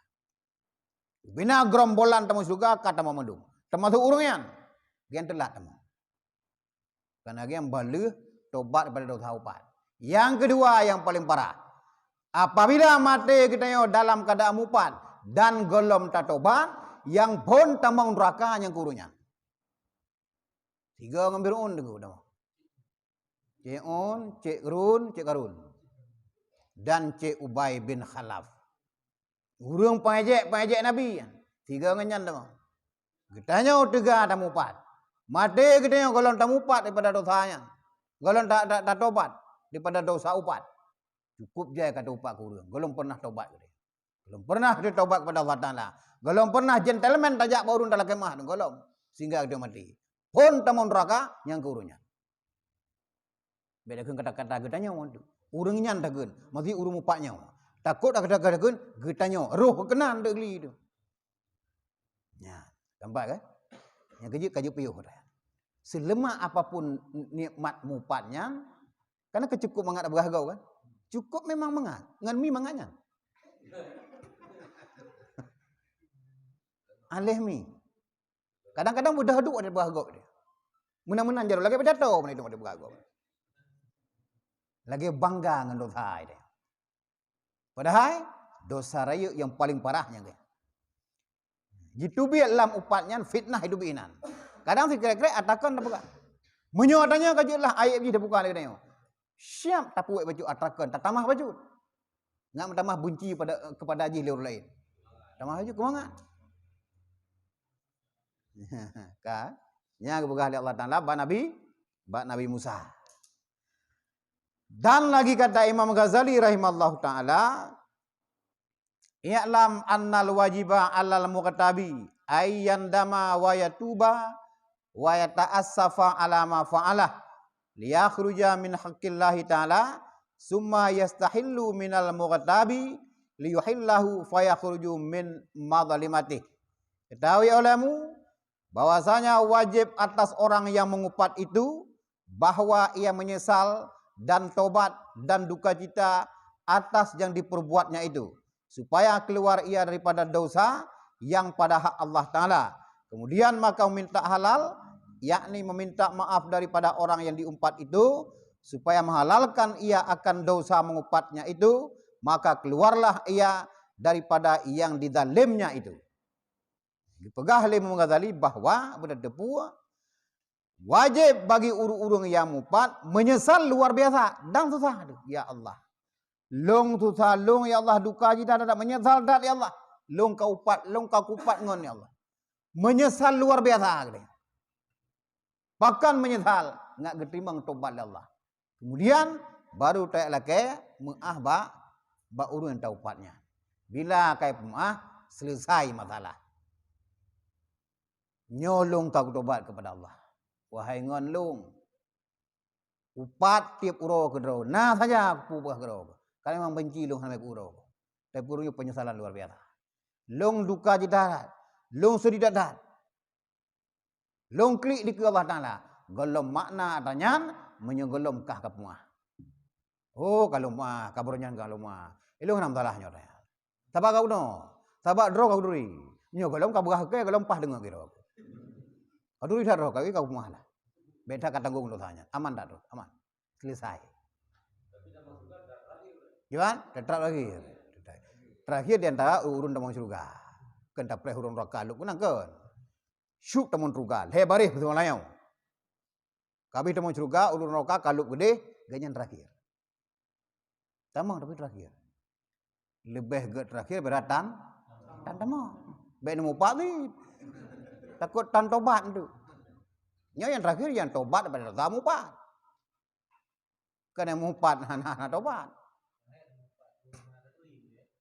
Ubena gerombolan tamong syeuruga ka tamong mandum, termasuk ureuëng nyan, nyang teulat tamong. Karena nyang ban lheueh tobat daripada dosa upat. Nyang keudua nyang paleng parah, apabila maté geutanyoe dalam keuadaan mupat dan gohlom tatobat, nyang phon tamong neuraka nyang keu ureuëng nyan. Tiga ngon Fir'aun teungku tamong. Cik Un, Cik Run, Cik Karun. Dan Cik Ubay bin Khalaf. Ureuëng pengejek-pengejek Nabi nyan. Tiga ngon nyan tamong. Geutanyoe teuga tamupat. Maté geutanyoe gohlom tamupat daripada dosa nyan. Gohlom ta-, ta-, tatobat daripada dosa upat. Cukup jai ka teupat keu ureuëng. Gohlom pernah tobat geutanyoe. Gohlom pernah teutobat kepada Allah Taala. Gohlom pernah gentleman tajak bak ureuëng dalam kemah tu. Gohlom. Sehingga geutanyoe maté. Phon tamong neuraka nyang keu ureuëng nyan. Beda kheun kata-kata geutanyoe tu. Ureuëng nyan takheun, maksud ureuëng mupat nyoe. Takot kata-kata takheun geutanyoe, roh keunan deuk li tu. Nya, nampak kan? Nyang keujeuet ka jeuet piôh dah. Seuleumah apapun nikmat mupat nyan, karena keucukup mangat beuragau kan? Cukup memang mangat, ngon mi mangat nyan. Aleh mi. Kadang-kadang beudah duek ada beuragau dia. Meunan-meunan jaroe lagée pidato meunan itu ada beuragau. Lagée bangga ngon dosa dia. Padahai dosa rayeuk nyang paleng parah nyan. Jiteubiet lam upat nyan fitnah itu binan. Kadang sikrek-krek atakan tapeugah. Meunyoe tanyoe ka jeuet lah aib jih tabuka lé geutanyoe. Siap tapuek bacut atakan tatamah bacut. Ngat meutamah benci pada, kepada jih lé ureuëng laén. Tamah bacut keumangat. Kan? Nya geupeugah lé Allah Taala bak Nabi, bak Nabi Musa. Dan lagi kata Imam Ghazali rahimallahu taala, "I'lam annal wajiba 'alal mughtabi ay yandama wa yatuba wa yata'assafa 'ala ma fa'alah liyakhruja min haqqillahi ta'ala, summa yastahillu minal mughtabi liyuhillahu fayakhruju min madhlimatih." Ketahui olehmu bahwasanya wajib atas orang yang mengupat itu bahwa ia menyesal dan tobat dan duka cita atas yang diperbuatnya itu, supaya keluar ia daripada dosa yang pada hak Allah Taala. Kemudian maka meminta halal, yakni meminta maaf daripada orang yang diumpat itu, supaya menghalalkan ia akan dosa mengupatnya itu, maka keluarlah ia daripada yang dizalimnya itu. Dipeugah lé Imam Ghazali bahwa beutateupeue wajéb bagi ureuëng-ureuëng nyang mupat meunyeusal luar biasa dan susah. Aduh, ya Allah, lôn susah, lôn ya Allah duka cita that, meunyeusal that ya Allah. Lôn ka upat, lôn ka kupat ngon ya Allah. Meunyeusal luar biasa geutanyoe. Pakon meunyeusal, ngat geuteurimong tobat lé Allah. Kemudian baru tajak lakée meuáh bak, bak ureuëng nyang taupat nyan. Bila ka ipeumeuáh, selesai masalah. Nyoe lôn ka kutobat keupada Allah. Wahai ngon lôn, upat tieb uroe keudroe, na saja kupeugah keudroe. Ka memang benci lôn hana meukeue uroe. Tapi ureuëng nyoe peunyesalan luar biasa. Lôn duka cita that, lôn seudih that-that. Lôn klik dikeue Allah Taala. Gohlom makna ata nyan, meunyoe gohlom kah ka peumeuáh. Oh, ka lôn meuáh, ka baroe nyan ka lôn meuáh. Ilôn hana masalah nyoe ata nyan. Sabab ka bunoe, sabab droe ka kuturi. Nyoe gohlom ka beurah keu gohlom paih deungon keudroe. Ka turi that droe ka, ka peumeuáh lah. Bék that ka tanggong dosa nyan. Aman that droe, aman. Selesai. Cuman, teutap terakhir. Terakhir di antara ureuëng tamong syeuruga. Kön tapreh ureuëng nuraka lhok keunan kön. Syuk tamong syeuruga, lhée baréh beusama layau. Kabéh tamong syeuruga, ureuëng nuraka ka lhok keudeh, gobnyan terakhir. Tamong tapi terakhir. Leubeh gét terakhir beratan tan tamong. Bék neumupat ni. Takot tan tobat tu. Nyoe nyang terakhir nyang tobat daripada dosa mupat. Kön nyang mupat hana, hana tobat.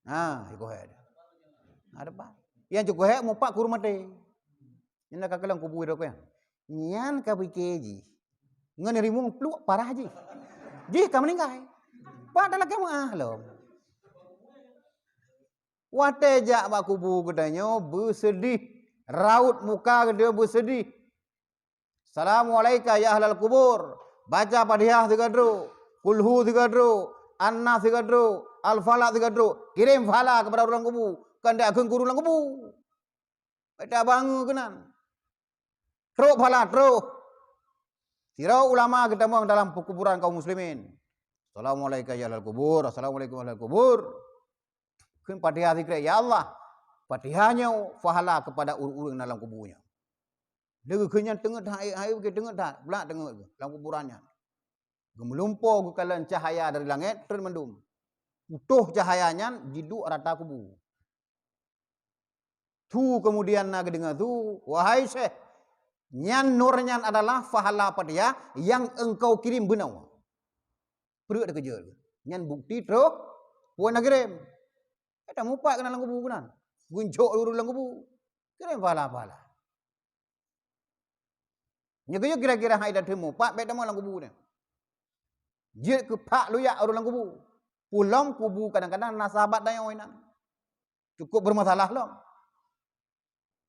Ha, cukup hek. Ada bah. Yang cukup hek mupat kuru maté. Nyan ka keulang kubu ida kön. Nyan ka pike jih. Ngon rimueng pluek parah jih. Jih ka meuninggai. Pat dalam kiamat lom. Watée jak bak kubu geutanyoe beuseudeh, raut muka geutanyoe beuseudeh. Assalamualaika ya ahlal kubur. Baca Fatihah sigoe droe, Kulhu sigoe droe, Annas sigoe droe, Al-Falaq sigoe droe. Kirém pahala kepada ureuëng kubu, kön dak kheun kuru lam kubu. Beda bangun keunan. Trok pahala, trok. Sidroe ulama geutamong dalam pekuburan kaum muslimin. Assalamualaika ya ahlal kubur, assalamualaikum ahlal kubur. Kheun Fatihah sikrek, ya Allah, Fatihah nyoe pahala kepada ureuëng-ureuëng dalam kubu nyoe. Lé geukheun nyan teungeut that, hai, hai, teungeut that, bulak teungeut lam kuburan nyan. Geumeulumpo geukalon cahaya dari langét treun mandum. Utoh cahaya nyan jiduek rata kubu. Thu kemudian na geudeungoe thu, wahai syekh, nyan nur nyan adalah pahala Fatihah yang engkau kirim beunoe. Peureuk teukeujot. Nyan bukti troh peue na kirém. Ka mupat keunan lam kubu keunan. Geuncok ureuëng lam kubu. Kirém pahala-pahala. Nyoe kira-kira hai dah teumu, pat bék tamong lam kubu nyan. Jeuet keu pak luyak ureuëng lam kubu. Pulom kubu kadang-kadang na sahabat dayong inan. Cukup bermasalah lom.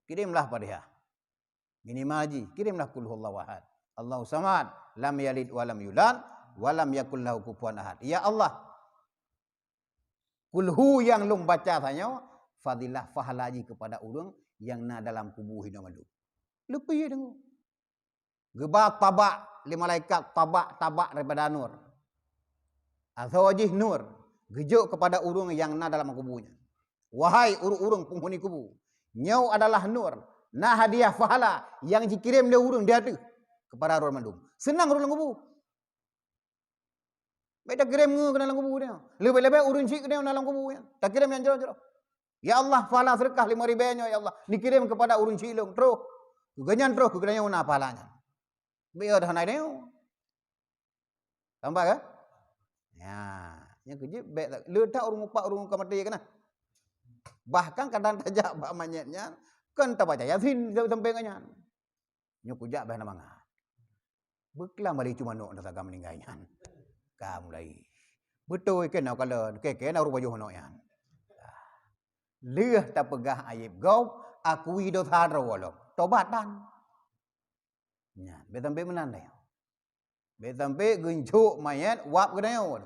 Kirimlah Fatihah. Minimal ji, kirimlah Qul Huwallahu Ahad. Allahu Samad, lam yalid wa lam yulad, wa lam yakul lahu kufuwan ahad. Ya Allah, Kulhu nyang lôn baca tanyoe, fadilah pahala jih kepada ureuëng nyang na dalam kubu hinoe mandum. Leupie deungoe. Geuba tabak lé malaikat, tabak-tabak daripada nur. Asoe jih nur, geujok kepada ureuëng nyang na dalam kubu nyan. Wahai ureuëng-ureuëng penghuni kubu, nyoe adalah nur, na hadiah pahala nyang jikirém lé ureuëng di ateueh kepada ureuëng mandum. Seunang ureuëng lam kubu. Bék takirém ngeue keunan lam kubu nyoe. Leubeh-leubeh ureuëng syiek keunan lam kubu nyan. Takirém nyang jroh-jroh. Ya Allah, pahala seudeukah lima ribée nyoe, ya Allah, dikirém kepada ureuëng syiek lôn, troh. Keu gobnyan troh, keu gobnyan na pahala nyan. Bék dah hana nyoe. Tampak kan? Ya, nyang keujeuet bék le that ureuëng mupat ureuëng ka maté keunan. Bahkan kadang tajak bak manyét nyan, kon tabaca Yasin sampai ngon nyan. Nyoe kujak beh na mangat. Beuklam bali cuma nok na saga meuninggai nyan. Ka mulai. Beutôi keunoe kalon, keu keunoe rupa yoh nok nyan. Lheueh tapeugah aib gob, akui dosa droe lom. Tobat tan. Nyan, bék sampai meunan deh. Bék sampai geuncok manyét wab geutanyoe.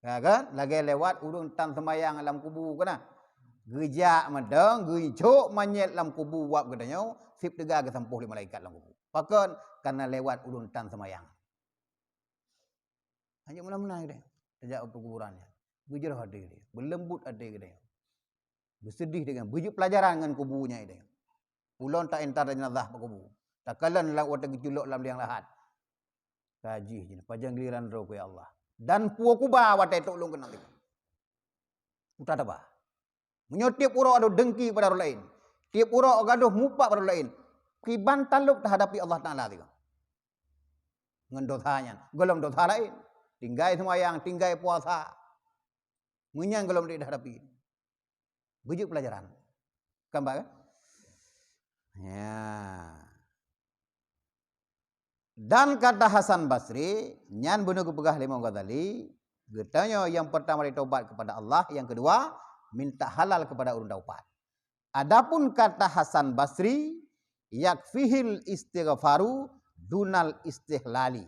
Ya kan? Lagée lewat ureuëng tan seumayang lam kubu keunan. Geujak mantong, geuncok manyét lam kubu wab geutanyoe, seb teuga geusampôh lé malaikat lam kubu. Pakon? Karena lewat ureuëng tan seumayang. Hanya meunan-meunan geutanyoe. Tajak u pekuburan nyan. Beujroh até geutanyoe. Beuleumbot até geutanyoe. Beuseudeh deungon, beujeuet peulajaran ngon kubu nyan idéh. Ulôn ta-enter jenazah bak kubu. Takalon lam watée geuculok lam liang lahat. Ka jih jih, pajan giliran droe ku ya Allah. Dan peue kuba watée trok lôn keunan teuka. Uta taba. Meunyoe tieb uroe adoh dengki bak ureuëng laén, tieb uroe gadoh mupat bak ureuëng laén, kiban talop tahadapi Allah Taala teuka. Ngon dosa nyan, gohlom dosa laén. Tinggai seumayang, tinggai puasa. Meunyan gohlom deuh hadapi. Beujeuet peulajaran. Kan, Pak, kan? Ya. Dan kata Hasan Basri, nyan bunoe geupeugah lé Imam Ghazali, geutanyoe nyang peurtama taubat kepada Allah, nyang keudua minta halal kepada ureuëng taubat. Adapun kata Hasan Basri, "Yakfihil istighfaru dunal istihlali."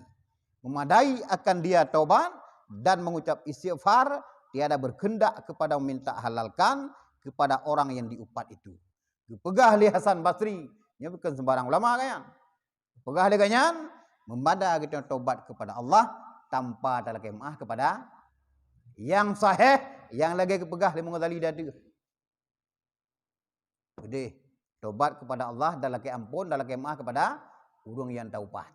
Memadai akan dia taubat dan mengucap istighfar, tiada berkehendak kepada meminta halalkan kepada orang yang diupat itu. Geupeugah lé Hasan Basri, nyoe bukan sembarang ulama kan? Peugah lé gobnyan, meumada geutanyoe tobat kepada Allah, tanpa talakée meu'ah kepada nyang sahih, nyang lagée geupeugah lé Imam Ghazali tadi. Jadi, tobat kepada Allah dan lakée ampôn dan lakée meu'ah kepada ureuëng nyang taupat.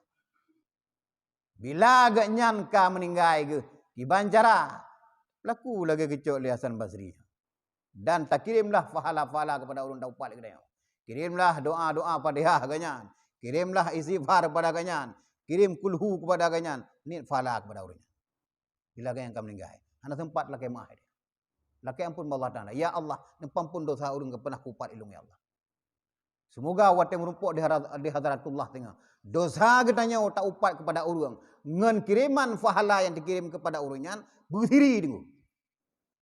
Bila geuhnyan ka meuninggai geuh, kiban cara? Laku lagée geucok lé Hasan Basri. Dan takiremlah pahala-pahala kepada ureuëng taupat lé geutanyoe. Kiremlah doa-doa Fatihah geuhnyan. Kiremlah istighfar kepada geuhnyan. Kirem kulhu kepada geuhnyan. Niet pahala kepada ureuëng nyan. Bila geuhnyan ka meuninggai, hana sempat lakée meu'ah. Lakée ampôn bak Allah Taala. Ya Allah, neupampôn dosa ureuëng nyang pernah kuupat ilong, ya Allah. Semoga watée meurumpok di hara-, di hadratullah teungoh, dosa geutanyoe taupat kepada ureuëng ngon kireman pahala nyang dikirem kepada ureuëng nyan beusiri deungoe.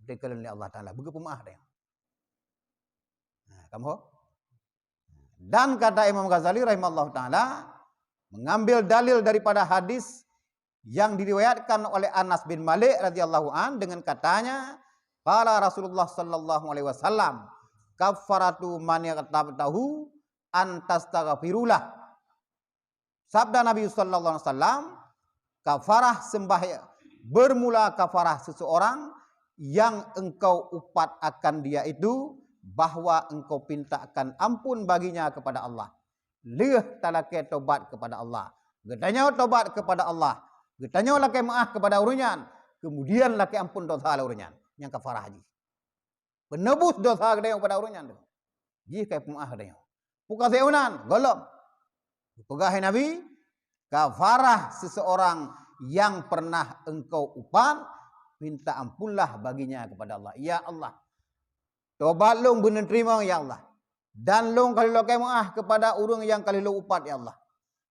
Dikeuleuen lé Allah Taala, beugeupeumaah tanyoe. Nah, kamoe. Dan kata Imam Ghazali rahimahullah taala mengambil dalil daripada hadis yang diriwayatkan oleh Anas bin Malik radhiyallahu an dengan katanya, qala Rasulullah sallallahu alaihi wasallam, "Kaffaratu man ightabtahu an tastaghfirulah." Sabda Nabi sallallahu alaihi wasallam, kafarah sembahyang, bermula kafarah seseorang yang engkau upat akan dia itu, bahwa engkau pintakan ampun baginya kepada Allah. Lheueh talakée tobat kepada Allah. Geutanyoe tobat kepada Allah. Geutanyoe lakée meu'ah kepada ureuëng nyan. Kemudian lakée ampôn dosa lé ureuëng nyan. Nyang kafarah jih. Peunebus dosa geutanyoe kepada ureuëng nyan tu. Jih ka peumaah geutanyoe. Bukan seunan, gohlom. Peugah Nabi, kafarah seseorang yang pernah engkau upat, minta ampunlah baginya kepada Allah. Ya Allah, tobat lôn beuneuteurima, ya Allah. Dan lôn ka lheueh lakée meu'ah kepada ureuëng nyang ka lheueh lôn upat, ya Allah.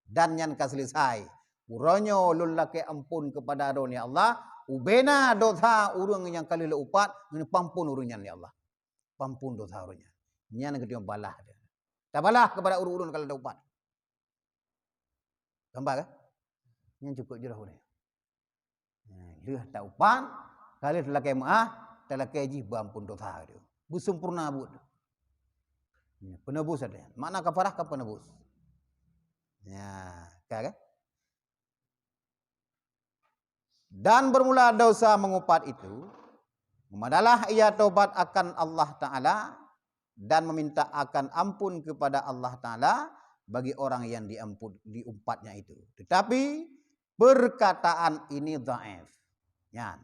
Dan nyan ka seuleusai. Uroe nyoe lôn lakée ampôn kepada droeneuh, ya Allah. Ubena dosa ureuëng nyang ka lheueh lôn upat, neupampôn ureuëng nyan, ya Allah. Pampôn dosa ureuëng nyan. Nyan geutanyoe balah dia. Tabalah kepada ureuëng-ureuëng nyang ka lheueh taupat. Gampang kan? Nyan cukup jroh uroe nyoe. Nah, lheueh taupat, ka lheueh talakée meu'ah, talakée jih beuampôn dosa dia. Beusempurna buet. Nah, peunebus ada. Makna kafarah kan peunebus. Ya, ka kan? Dan bermula dosa mengupat itu, madalah ia tobat akan Allah Taala dan meminta akan ampun kepada Allah Taala bagi orang yang diampun, diumpatnya itu. Tetapi perkataan ini dhaif. Nyan.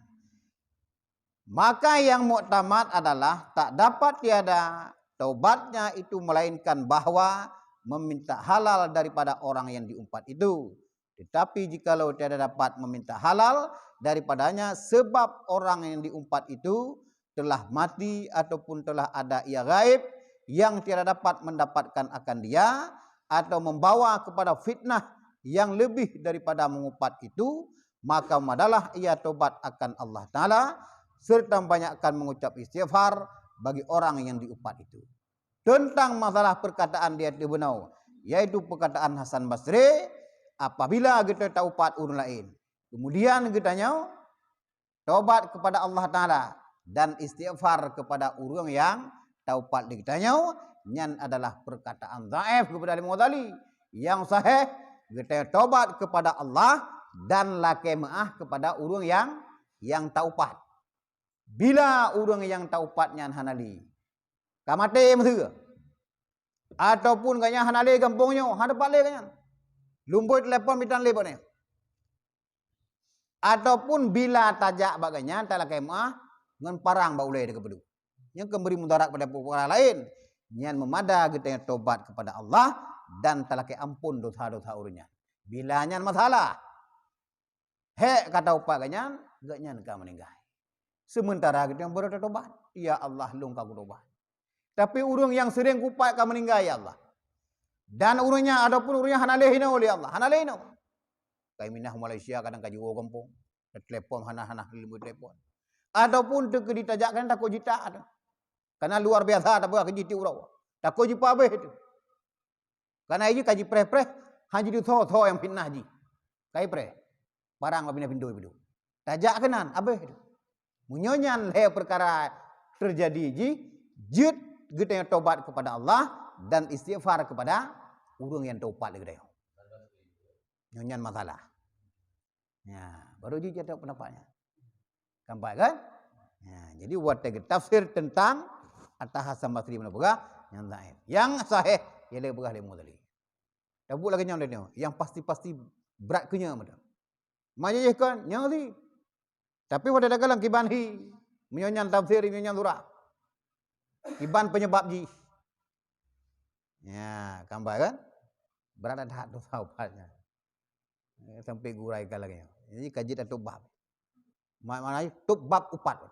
Maka yang muktamad adalah tak dapat tiada taubatnya itu melainkan bahwa meminta halal daripada orang yang diumpat itu. Tetapi jikalau tiada dapat meminta halal daripadanya sebab orang yang diumpat itu telah mati ataupun telah ada ia gaib yang tiada dapat mendapatkan akan dia, atau membawa kepada fitnah yang lebih daripada mengupat itu, maka madalah ia tobat akan Allah Taala serta membanyakkan mengucap istighfar bagi orang yang diupat itu. Teuntang masalah perkataan di ateueh bunoe, yaitu perkataan Hasan Basri, apabila geutanyoe taupat ureuëng laén, kemudian geutanyoe tobat kepada Allah Taala dan istighfar kepada ureuëng nyang taupat lé geutanyoe, nyan adalah perkataan dhaif kepada Imam Ghazali. Nyang sahih, geutanyoe tobat kepada Allah dan lakée meu'ah kepada ureuëng nyang, nyang taupat. Bila ureuëng nyang taupat nyan hana lé, ka maté miseue, ataupun gobnyan hana lé gampông nyoe, hana pat lé gobnyan, lumbôi telepon bitan lé bak nyoe. Ataupun bila tajak bak gobnyan talakée meu'ah ngon parang bak ulée teuka peudeuh. Nyang keu bri mudarat pada peukara laén. Nyan meumada geutanyoe tobat kepada Allah dan talakée ampôn dosa-dosa ureuëng nyan. Bila nyan masalah, hék ka taupat gobnyan, gobnyan ka meuninggai. Sementara geutanyoe baru tatobat, "Ya Allah, lôn ka kutobat." Tapi ureuëng nyang sering kupat ka meuninggai, ya Allah. Dan ureuëng nyan, ataupun ureuëng nyan hana lé hinoe lé Allah, hana lé hinoe. Kai minah Malaysia kadang ka jiwoe gampông, telepon hana-hana lé telepon. Ataupun teukeudi tajak kadang takot jita tu. Karena luar biasa tapeugah keu jih tiep uroe. Takot jipeuhabéh tu. Karena jih ka jipreh-preh, hana jiteusoe-soe nyang fitnah jih. Ka jipreh. Parang ka pinah pintô pidong. Tajak keunan, habéh tu. Meunyoe nyan lhée peukara teujadi jih, jeuet geutanyoe tobat kepada Allah dan istighfar kepada ureuëng nyang teuupat lé geutanyoe. Nyoe nyan masalah. Ya, baru jih jatuh pendapat nyan. Kan baik kan? Ya, jadi watée geutafsir tentang At-Hasan Basri meunan peugah nyang dhaif. Nyang sahih ialah peugah lé Mu'tazili. Tabuet lagée nyoe lé nyoe, nyang pasti-pasti brat keu nyoe meunan. Majelis kon nyoe sih. Tapi watée takalon kiban hi, meunyoe nyan tafsir, meunyoe nyan surah. Kiban penyebab jih. Ya, kan baik kan? Brat that dosa upat nyan. Eh, sampai gurai ka lagée nyoe. Jadi ka jeuet ateueh bab. Ma-, makna top bab upat.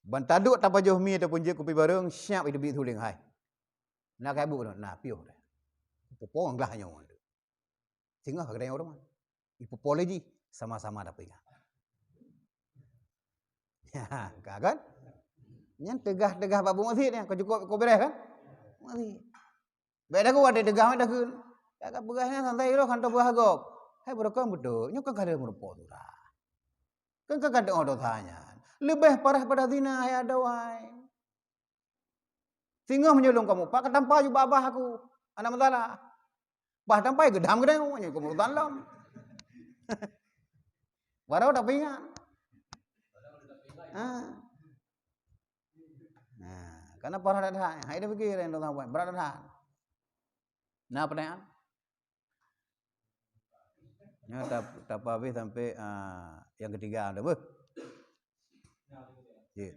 Ban taduek tapajoh mi ataupun jeuet kupi bareng, siap itu bit suling hai. Na kai bu, na piôh dah. Pupong glah nyoe. Singoh ka geutanyoe ureueng. Ipupo lé jih, sama-sama tapeuingat. Ya, ka kan? Nyan teugah-teugah bak bumoe sit nyan, ka jukuk, ka beureh kan? Bumoe sit. Bék daku watée teugah meutakheun. Ka, ka peugah nyan santai roh, kan tapeugah gob. Hai beureukan beutôi, nyoe kan ka lheueh meurumpok surah. Kan ka gadôh dosa nyan. Leubeh parah pada zina, hai adawai. Singoh meunyoe lôn kamoe pat, ka tampa ju babah aku. Anak meusalah. Bah tampai geudam geutanyoe, nyoe kamoe urusan lom. Baru tapeuingat. Ha. Nah, karena parah that-that. Hai dia pikir yang orang buat, berat that-that. Nah, pertanyaan? Nyoe tap-, tapa habéh sampai, ah, nyang ketiga dah beuh. Cit.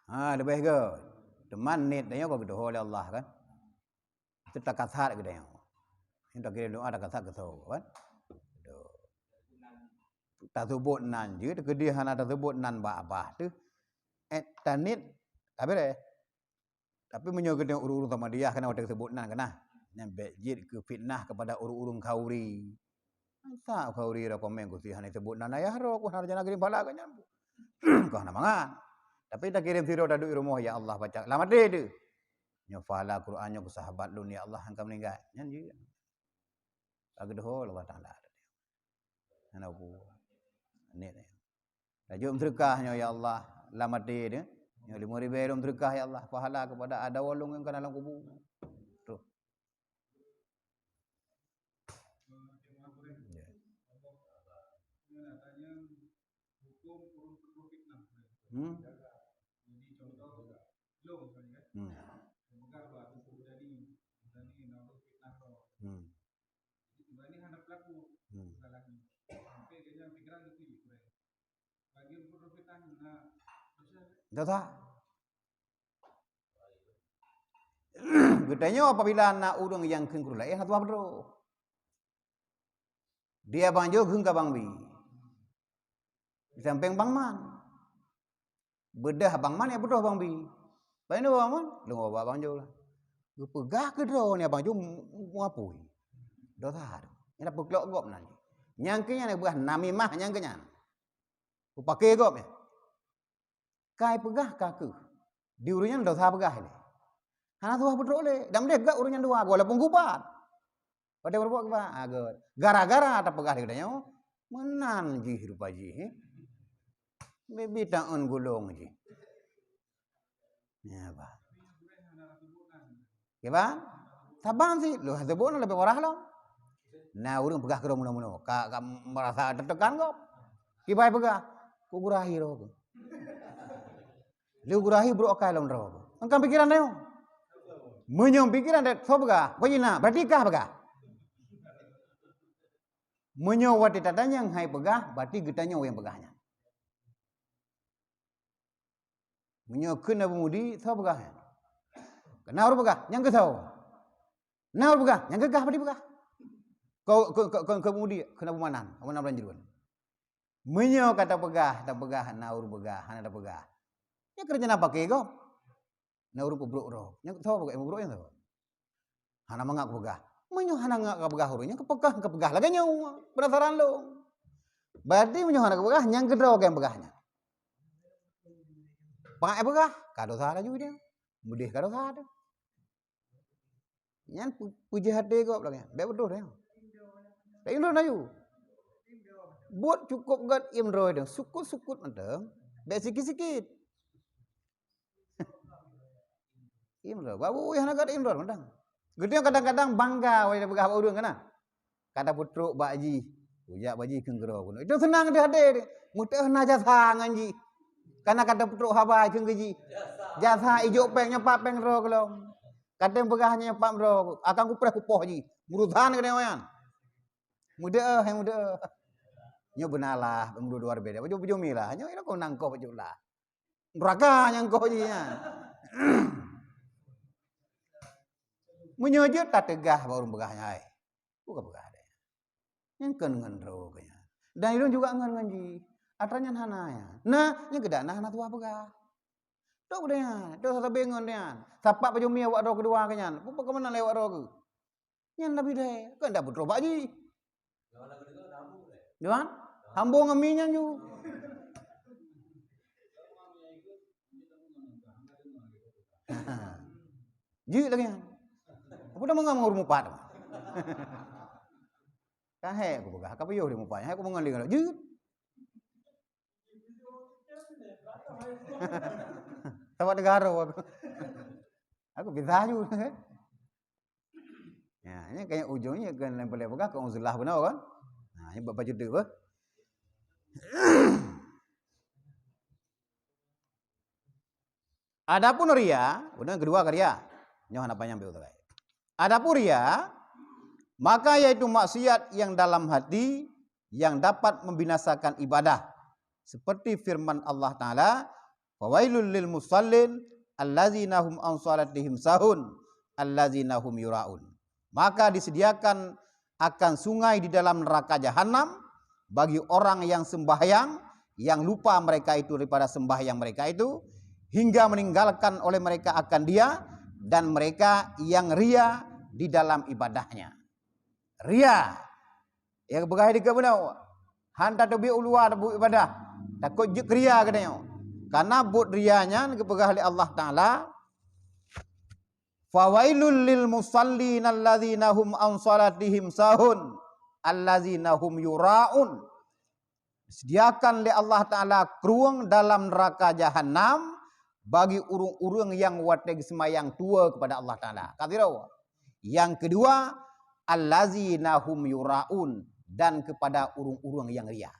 Ha, leubeh göt. Teuma niet tanyoe ka geuteuho lé Allah kan. Teutakasat geutanyoe. Nyang takirém doa takasat keusoe kan. Taseubut nan jeuet, keudeh hana taseubut nan bak babah teuh. Eh, taniet, habéh deh. Tapi meunyoe geutanyoe ureueng-ureueng Samadiyah, kana watée taseubut nan kana. Nyan bék jeuet keu fitnah kepada ureueng-ureueng khauri. Masa khauri dah komen ku si hana seubut nan ayah roh, ku hana rencana kirim pahala ka nyan. Kau hana mangat. Tapi takirém sidroe taduek rumoh, ya Allah, baca lam até teuh. Nyoe pahala Quran nyoe keu sahabat lôn, ya Allah, nyang ka meuninggai. Nyan jeuet. Ka geuteuho lé Allah Taala. Hana ku. Niet. Laju meuseudeukah nyoe, ya Allah, lam até teuh. Nyoe lima ribée lôn meuseudeukah, ya Allah, pahala kepada adawa lôn nyang ka na lam kubu. Tuh. Ya. Hmm. Hmm. Hmm. Hmm. Dosa. Geutanyoe apabila na ureueng nyang kheun keu ureueng laén, hana tuha beudroe. Di abang Jo kheun keu abang Bi. Di sampéng Bang Man. Beudah Bang Man nyang putôh Bang Bi. Painoe Bang Man, lôn ubak Bang Jo lah. Geupeugah keudroe nyan Bang Jo mu-, mu-, muapui. Dosa tu. Nyan peuklok gob nan. Nyang keu nyan peugah namimah nyang keu nyan. Peupaké gob nyan. Kai peugah ka keuh. Di ureueng nyan dosa peugah lé. Hana tuha peutrok lé. Dan meudeh gak ureueng nyan dua, walaupun gubat. Watée peubuet keubah, ah, göt. Gara-gara tapeugah lé geutanyoe, meunan jih rupa jih, eh. Bibi taeun gulong jih. Ya, bah. Kiban? Saban sih, lôn seubut leubeh parah lom. Nah, ureueng peugah keudroe meunoe-meunoe, ka, ka merasa tertekan kok. Kiban peugah, ku gurah hi roh ku. Lé gurah hi brok akai lom droe. Engkang pikiran tanyoe. Meunyoe pikiran tanyoe, soe peugah? Bajina, berarti kah peugah. Meunyoe watée tatanyong hai peugah, berarti geutanyoe nyang peugah nyan. Meunyoe kheun Abu Mudi, soe peugah nyan? Keu na ureueng peugah, nyang keu soe? Na ureueng peugah, nyang keu kah berarti peugah. Keu, keu, keu, keu, keu Abu Mudi, kheun Abu Manan, Abu Manan Bulan Juruen. Meunyoe ka tapeugah, tapeugah, na ureueng peugah, hana tapeugah. Nyan keuh rencana paké gob. Na ureueng peubrok droe. Nyan soe paké peubrok nyan soe? Hana mangat kupeugah. Meunyoe hana mangat kapeugah ureueng nyan, kapeugah, kapeugah lagée nyoe. Penasaran lôn. Berarti meunyoe hana kapeugah, nyang keudroe nyang peugah nyan. Pakai peugah, ka dosa laju dia. Meudeh ka dosa tu. Nyan pu-, puji hati gob lagée nyan. Bék beutôi dia. Bék indu laju. Buet cukup gét imroi deh, sukut-sukut mantong, bék sikit-sikit. Imroi, babu uyah na gét imroi mantong. Geutanyoe kadang-kadang bangga watée peugah bak ureuëng kana. Ka tapeutrok bak jih, kujak bak jih keu keudroe keunoe. Itu seunang teuh hadé, meuteuh na jasa ngon jih. Kana ka tapeutrok haba keu jih. Jasa ijok péng nyoe pat péng droe keulom. Kadang peugah nyoe pat droe, akan kupreh kupoh jih. Meurusan keu nyoe nyan. Mudah, hai mudah. Nyoe beunalah, meunurot dua belas. Baju baju milah. Nyoe ira kau nangkoh baju lah. Neraka nyang koh jih nyan. Meunyoe jeuet tateugah bak ureuëng peugah nyan, hai. Bukan peugah deh. Nyang kön ngon droe keu nyan. Dan ilôn juga ngon ngon jih. Atra nyan hana nyan. Nah, nyang keudak na hana tuha peugah. Tok deh nyan, tok sabe ngon nyan. Sapat baju mi awak droe keudua keu nyan. Bukan keu meunan lé awak droe keu. Nyan Nabi deh, kan dak beudroe bak jih. Dewan? Hambong ngon mi nyan ju. Jeuet lagée nyan. Aku dah mengamur mupat. Ka hek aku peugah, ka piôh dia mupat. Hek aku mengon lé ngon jeuet. Sabat negara aku. Aku bisa ju. Ya, ini kayak ujungnya kan lain boleh peugah ke uzlah benar kan? Nah, ini bak baju tu apa? Adapun ria, udah kedua ke ria. Nyoh hana panyang beu terai. Adapun ria, maka yaitu maksiat yang dalam hati yang dapat membinasakan ibadah. Seperti firman Allah Ta'ala, "Fawailul lil musallin, allazina hum an salatihim sahun, allazina hum yuraun." Maka disediakan akan sungai di dalam neraka jahanam bagi orang yang sembahyang, yang lupa mereka itu daripada sembahyang mereka itu, hingga meninggalkan oleh mereka akan dia, dan mereka yang ria di dalam ibadahnya. Ria. Ya, peugah di keubeuna. Han tateubiet u luwa buet ibadah. Takot jeuet keu ria geutanyoe. Karena buet ria nyan geupeugah lé Allah Ta'ala, "Fawailul lil musallin allazina hum an salatihim sahun, allazina hum yuraun." Disediakan lé Allah Ta'ala krueng dalam neraka jahanam bagi ureuëng-ureuëng yang watée geusemayang tuwoe kepada Allah Ta'ala. Ka sidroe. Yang kedua, allazina hum yuraun, dan kepada ureuëng-ureuëng yang ria.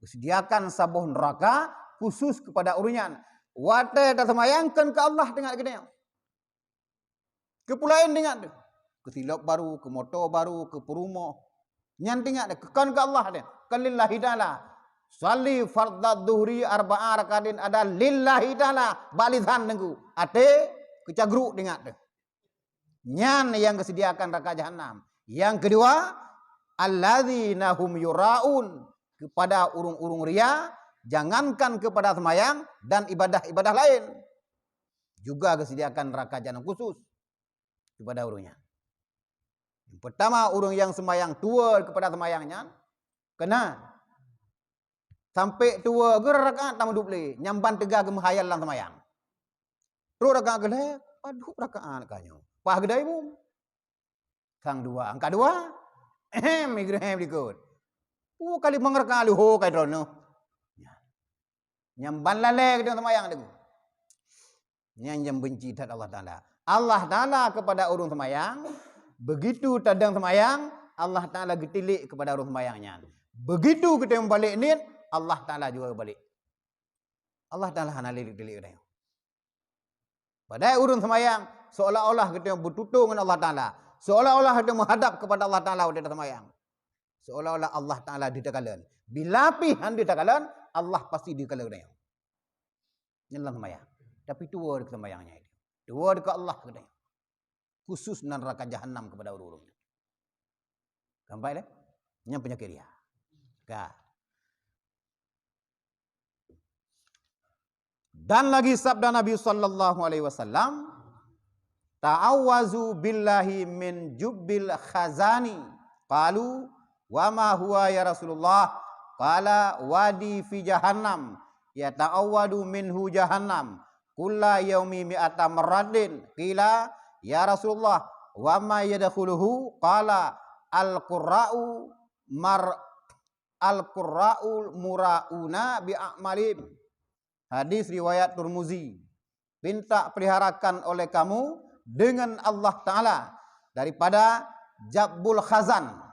Disediakan saboh neraka khusus kepada ureuëng nyan. Watée tasemayang kon keu Allah teuingat geutanyoe. Keu peue laén teuingat teuh. Keu silop baru, keu moto baru, keu peurumoh. Nyan teuingat teuh, kon keu Allah teuh. Kon lillahi ta'ala. Shalli fardadz zuhri arba'a rakaatin ada lillahi ta'ala. Bak lisan teungku. Até keu cagruek teuingat teuh. Nyan nyang geusediakan neraka jahanam. Nyang keudua, allazina hum yuraun, kepada ureuëng-ureuëng ria, jangankan kepada seumayang dan ibadah-ibadah laén. Juga geusediakan neraka jahanam khusus kepada ureuëng nyan. Nyang peurtama, ureuëng nyang seumayang tuwoe kepada seumayang nyan, keunan. Sampoe tuwoe geurakaat tameudup lé, nyang ban teuga geumeuhayal lam seumayang. Trok rakaat keulhèe, padub rakaat ka nyoe. Paih geudai bum. Sang dua, angka dua. Ehem, igreh likot. Peue ka limong rakaat leuho ka droeneuh. Nyang ban lalè geutanyoe seumayang deungoe. Nyan nyang benci that Allah Taala. Allah Taala kepada ureuëng seumayang, begitu tadong seumayang, Allah Taala geutilék kepada ureuëng seumayang nyan. Begitu geutanyoe meubalek niet, Allah Taala juga geubalek. Allah Taala hana lé geutilék geutanyoe. Padahai ureuëng seumayang seolah-olah geutanyoe beututô ngon Allah Taala, seolah-olah geutanyoe meuhadab kepada Allah Taala watée taseumayang. Seolah-olah Allah Taala deuh takalon. Bila pih hana deuh takalon, Allah pasti deuh kalon geutanyoe. Nyan lam seumayang. Tapi tuwoe deukeu seumayang nyan. Tuwoe deukeu Allah geutanyoe. Khusus na neuraka jahanam kepada ureuëng-ureuëng nyan. Sampai deh? Nyan peunyakét ria. Ka. Dan lagi sabda Nabi sallallahu alaihi wasallam, "Ta'awwazu billahi min jubbil khazani." Qalu, "Wa ma huwa ya Rasulullah?" Qala, "Wadi fi jahannam, yata'awwadu minhu jahannam, kulla yaumi mi'ata marratin." Qila, "Ya Rasulullah, wa ma yadkhuluhu?" Qala, "Al-qurra'u mar-, "Al-qurra'ul mura'una bi a'malihim." Hadis riwayat Turmuzi. "Pinta peliharakan oleh kamu dengan Allah Ta'ala daripada jabul khazan."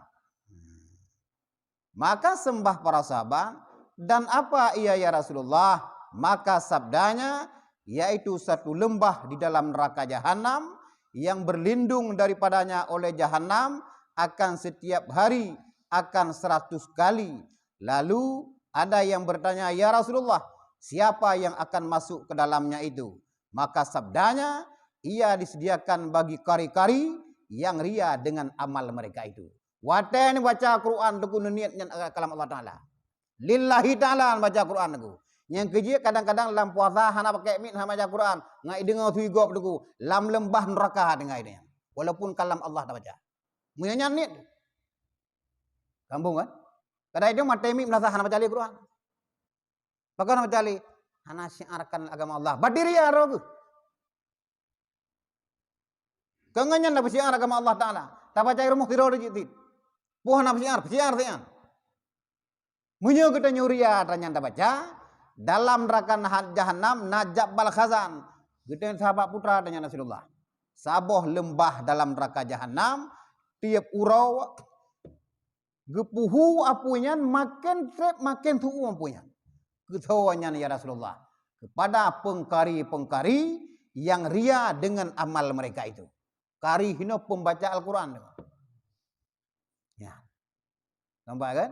Maka sembah para sahabat, "Dan apa ia, ya Rasulullah?" Maka sabdanya, "Yaitu satu lembah di dalam neraka jahanam yang berlindung daripadanya oleh jahanam akan setiap hari akan seratus kali." Lalu ada yang bertanya, "Ya Rasulullah, siapa yang akan masuk ke dalamnya itu?" Maka sabdanya, "Ia disediakan bagi kari-kari yang ria dengan amal mereka itu." Watée neubaca Quran teungku, neuniet nyan kalam Allah Taala. Lillahi Taala neubaca Quran teungku. Nyang keujeuet kadang-kadang lam puasa hana pakai mic, hana baca Quran, ngai deungoe sui gob teungku, lam leumbah neuraka tinggai nyan. Walaupun kalam Allah tabaca. Meunyoe nyan niet. Sambung kan? Kadang itu maté mic meunasah hana baca lé Quran. Pakon hana baca lé? Hana syiarkan agama Allah. Bati ria roh geuh. Keu ngon nyan na peusiar agama Allah Taala. Tabaca i rumoh sidroe jeuet cit. Poh na peusiar, peusiar sian. Meunyoe geutanyoe ria atra nyan tabaca, dalam neraka nahat jahanam na jabal khazan. Geutanyoe sahabat putra tanya Rasulullah. Saboh leumbah dalam neraka jahanam, tiep uroe geupuhu apui nyan, maken treb maken tu'ueng apui nyan. Keu soe nyan, ya Rasulullah? Kepada pengkari-pengkari yang ria dengan amal mereka itu. Kari hinoe pembaca Al-Quran tu. Ya. Nampak kan?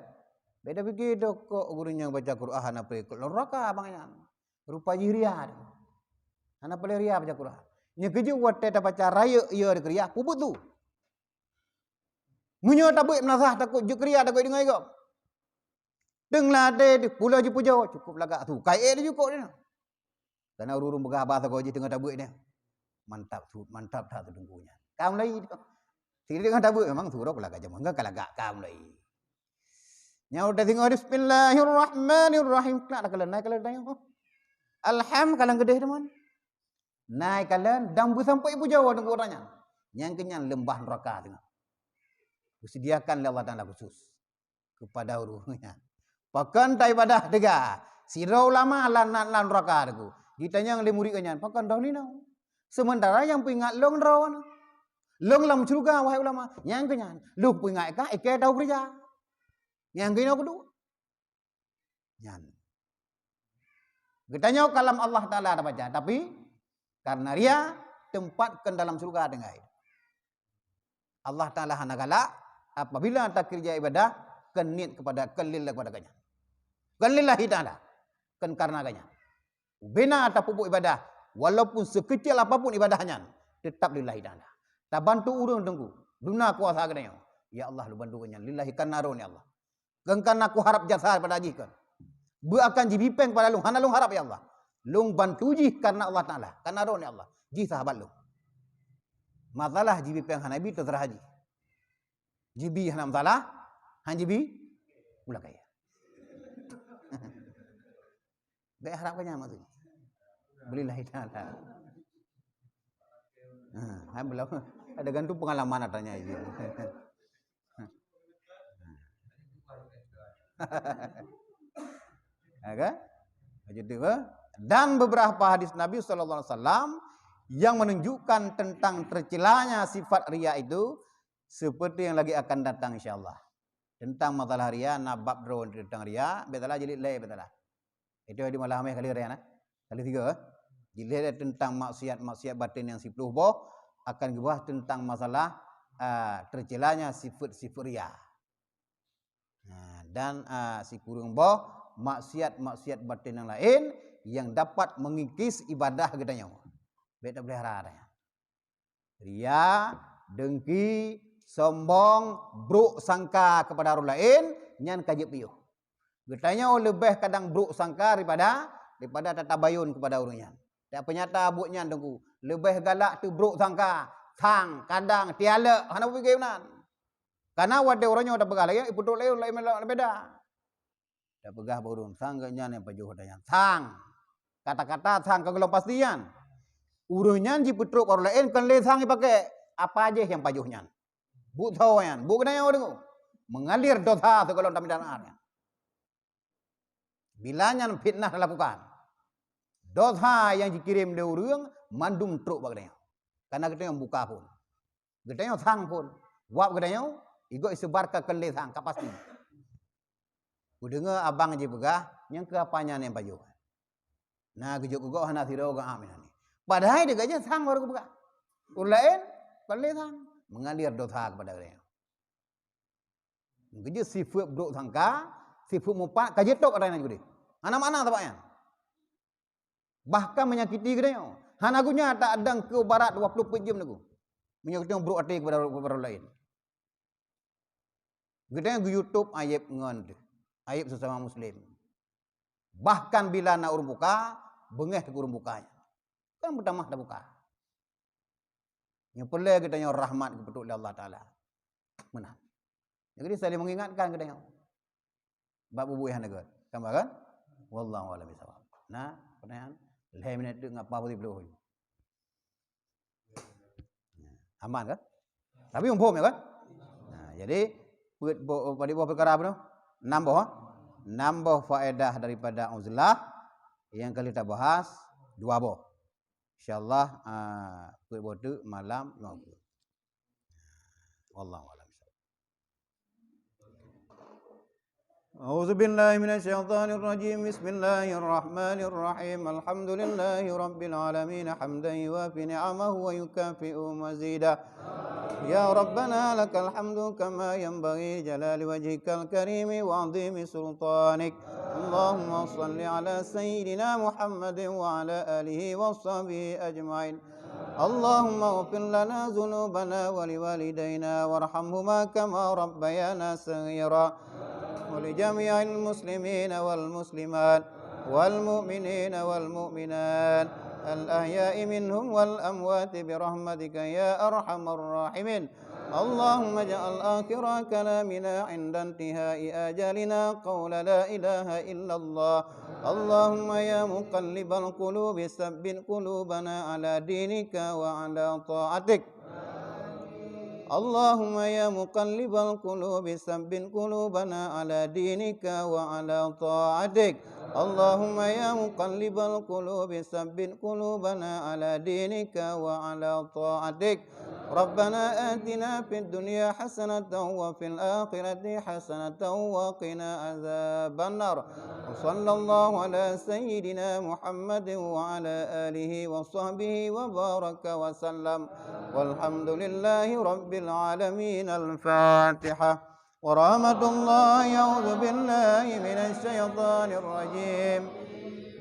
Beda pikir tu kok guru nyang baca Quran hana peurikot neraka abang nyan. Rupa jih ria tu. Hana paleng ria baca Quran. Nyoe keujeuet watée tabaca rayeuk iya dikeuriah, peubuet tu. Meunyoe tabeuet meunasah takot jeuet keuria takot deungoe gob. Teungoh ladée pulo jipujoe, cukup lagak su. Kai ék jukok dia. Karena ureuëng peugah haba sagoe jih teungoh tabeuet dia. Mantap su, mantap that teungku nyan. Ka mulai tu. Sira teungoh tabeuet memang surok lagak jameun ka lagak ka mulai. Nyan udah singoh bismillahirrahmanirrahim. Kelak dah kalen, naik kalen tanya. Alham kalang geudeh teman. Naik kalen dan beusampai pujoe teungku nyan. Nyang keunyan leumbah neraka teungoh. Disediakan lé Allah Taala khusus kepada ureuëng nyan. Pakon ta ibadah teuga? Sidroe ulama lam, lam, lam neraka teungku. Jitanyong lé murit nyan, "Pakon droeneuh?" Sementara nyang peuingat lôn droeneuh. Lôn lam syeuruga, wahai ulama. Nyang keunyan, lôn peuingat ka ikée tau keureuja. Nyang keunyan keudua. Nyan. Geutanyoe kalam Allah Taala tabaca, tapi karena ria, teumpat kon dalam syeuruga tinggai. Allah Taala hana galak apabila takeureuja ibadah kon niet kepada, kon lillah kepada Gobnyan. Kon lillahi Taala, kon karena Gobnyan. Ubena tapeubuet ibadah, walaupun sekecil apapun ibadah nyan, tetap lillahi Taala. Tabantu ureuëng teungku, duna kuasa geutanyoe. Ya Allah, lôn bantu nyan lillahi, karena droeneuh ya Allah. Kon karena kuharap jasa pada jih kon. Beu akan jibipeng pada lôn, hana lôn harap ya Allah. Lôn bantu jih karena Allah Taala, karena droeneuh ya Allah. Jih sahabat lôn. Masalah jibipeng hana bi, teuseurah jih. Jibi hana masalah, han jibi, ulah kaya. Bék harap kaya maksudnya. Belillahi taala. Ha, hai belum. Ada gantung pengalaman katanya ini. Ya kan? Jadi apa? Dan beberapa hadis Nabi sallallahu alaihi wasallam yang menunjukkan tentang tercelanya sifat riya itu, seperti yang lagi akan datang insyaallah. Tentang masalah riya, na bab droe tentang riya, betalah jilid lhèe betalah. Itu di malam kali riya na. Kali tiga, eh. Jilid tentang maksiat-maksiat batin yang siploh boh, akan geuboh tentang masalah, ah, tercelanya sifat-sifat riya. Nah, dan, ah, sikureueng boh maksiat-maksiat batin yang lain yang dapat mengikis ibadah geutanyoe. Bék tapelihara dah. Riya, dengki, sombong, brok sangka kepada ureuëng laén, nyan ka jeuet piôh. Geutanyoe leubeh kadang brok sangka daripada, daripada tatabayun kepada ureuëng nyan. Dak peunyata buet nyan teungku, leubeh galak teubrok sangka, sang, kadang, tialek, hana pike meunan. Karena watée uroe nyoe tapeugah lagée, ipeudok lagée, laén beda. Tapeugah bak ureuëng, sang geuh nyan nyang pajoh ata nyan. Sang. Kata-kata sang ka geulom pasti nyan. Ureuëng nyan jipeutrok bak ureuëng laén kon lé sang jipakée. Apa jih nyang pajoh nyan? Buet soe nyan? Buet geutanyoe deungoe. Mengalir dosa sigohlom tamidan nyan. Bila nyan fitnah talakukan, dosa nyang jikirém lé ureuëng mandum trok bak geutanyoe. Karena geutanyoe buka phon. Geutanyoe sang phon. Wab geutanyoe, igoe isebar ka keu lé sang, ka pasti. Kudeungoe abang jipeugah, "Nyang keu apa nyan nyang pajoh?" Na geujok geugoe hana sidroe geuam inan. Padahai di gajah sang baru geupeugah. Ureuëng laén, kon lé sang. Mengalir dosa kepada geutanyoe. Geujeuet sifeuet brok sangka, sifeuet mupat, ka jitôb ata nyan geude. Hana makna sabab nyan. Bahkan menyakiti geutanyoe. Hana guna tak dang keu barat dua puluh empat jam lagu. Meunyoe geutanyoe brok até kepada, kepada ureuëng laén. Geutanyoe geu-YouTube aib ngon teuh. Aib sesama muslim. Bahkan bila na ureuëng buka, beungéh keu ureuëng buka nyan. Kan meutamah tabuka. Nyang peureulée geutanyoe rahmat geupeutrok lé Allah Taala. Meunan. Jadi saling mengingatkan geutanyoe. Bak bubuih hana gét. Tambah kan? Wallahu a'lam bishawab. Nah, pertanyaan. Lhée minit tu ngapa putih peluh. Aman kan? Tapi muphom ya kan? Nah, jadi peuet boh, padum boh perkara apa tu? Enam boh. Enam boh faedah daripada uzlah yang kali kita bahas dua boh. Insyaallah, ah, peuet boh tu malam lima puluh. Wallahu a'lam. أعوذ بالله من الشيطان الرجيم. بسم الله الرحمن الرحيم. الحمد لله رب العالمين، حمدا يوافي نعمه ويكافئ مزيده. يا ربنا لك الحمد كما ينبغي لجلال وجهك الكريم وعظيم سلطانك. اللهم صل على سيدنا محمد وعلى آله وصحبه أجمعين. اللهم اغفر لنا ذنوبنا ولوالدينا وارحمهما كما ربيانا صغيرا. ولجميع المسلمين والمسلمات والمؤمنين والمؤمنات الأحياء منهم والأموات برحمتك يا أرحم الراحمين. اللهم اجعل آخر كلامنا عند انتهاء آجالنا قول لا إله إلا الله. اللهم يا مقلب القلوب ثبت قلوبنا على دينك وعلى طاعتك. اللهم يا مقلب القلوب ثبت قلوبنا على دينك وعلى طاعتك. اللهم يا مقلب القلوب ثبت قلوبنا على دينك وعلى طاعتك. ربنا آتنا في الدنيا حسنة وفي الآخرة حسنة وقنا عذاب النار. وصلى الله على سيدنا محمد وعلى آله وصحبه وبارك وسلم. والحمد لله رب العالمين. الفاتحة. ورحمة الله. أعوذ بالله من الشيطان الرجيم.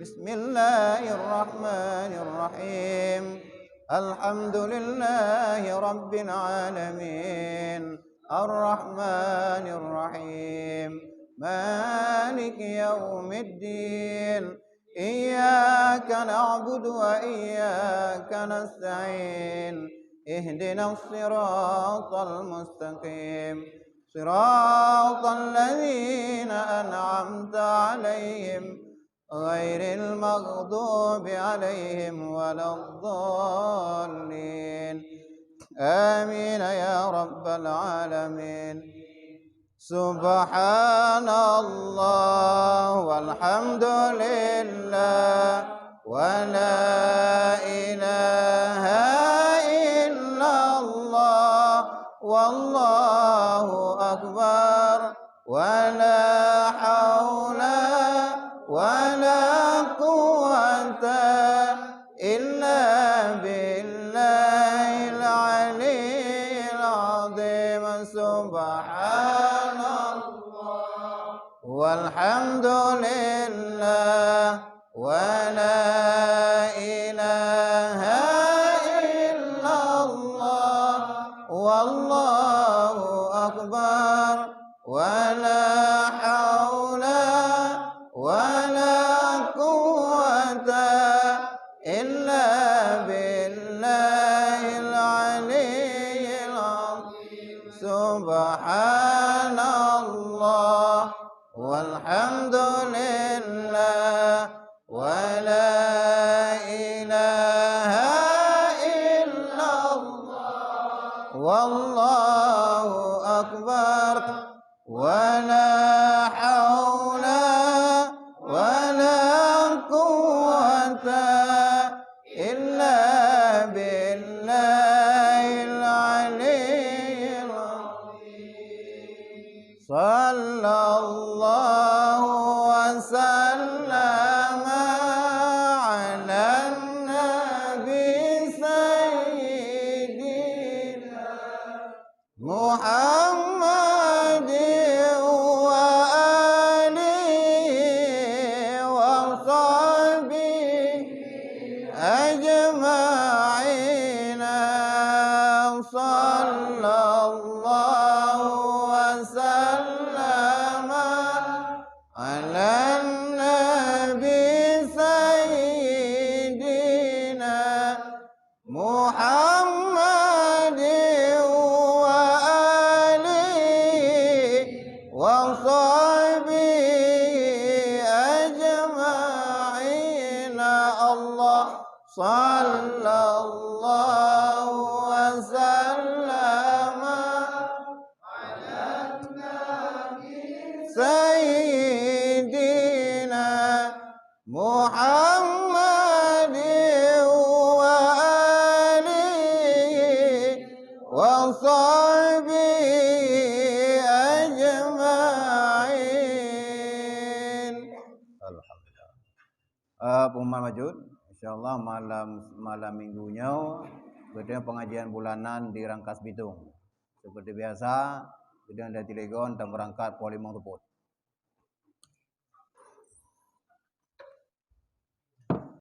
بسم الله الرحمن الرحيم. الحمد لله رب العالمين. الرحمن الرحيم. مالك يوم الدين. إياك نعبد وإياك نستعين. اهدنا الصراط المستقيم. صراط الذين أنعمت عليهم غير المغضوب عليهم ولا الضالين. آمين يا رب العالمين. سبحان الله والحمد لله ولا إله إلا الله والله أكبر ولا حول ولا قوة إلا بالله العلي العظيم. سبحان الله والحمد لله ولا إله إلا الله والله أكبر ولا حول ولا قوة إلا بالله العلي العظيم. سبحان الله والحمد لله ولا إله إلا الله والله أكبر ولا حول Sallallahu wasallam ala nabi sayyidina Muhammad wa alihi wa sahbihi ajma'in. Alhamdulillah. Eh, pengumuman lanjut, insyaallah malam, malam minggu nyoe, geutanyoe pengajian bulanan di Rangkas Bitung. Seperti biasa, geutanyoe dari Cilegon dan berangkat pukul lima teupot.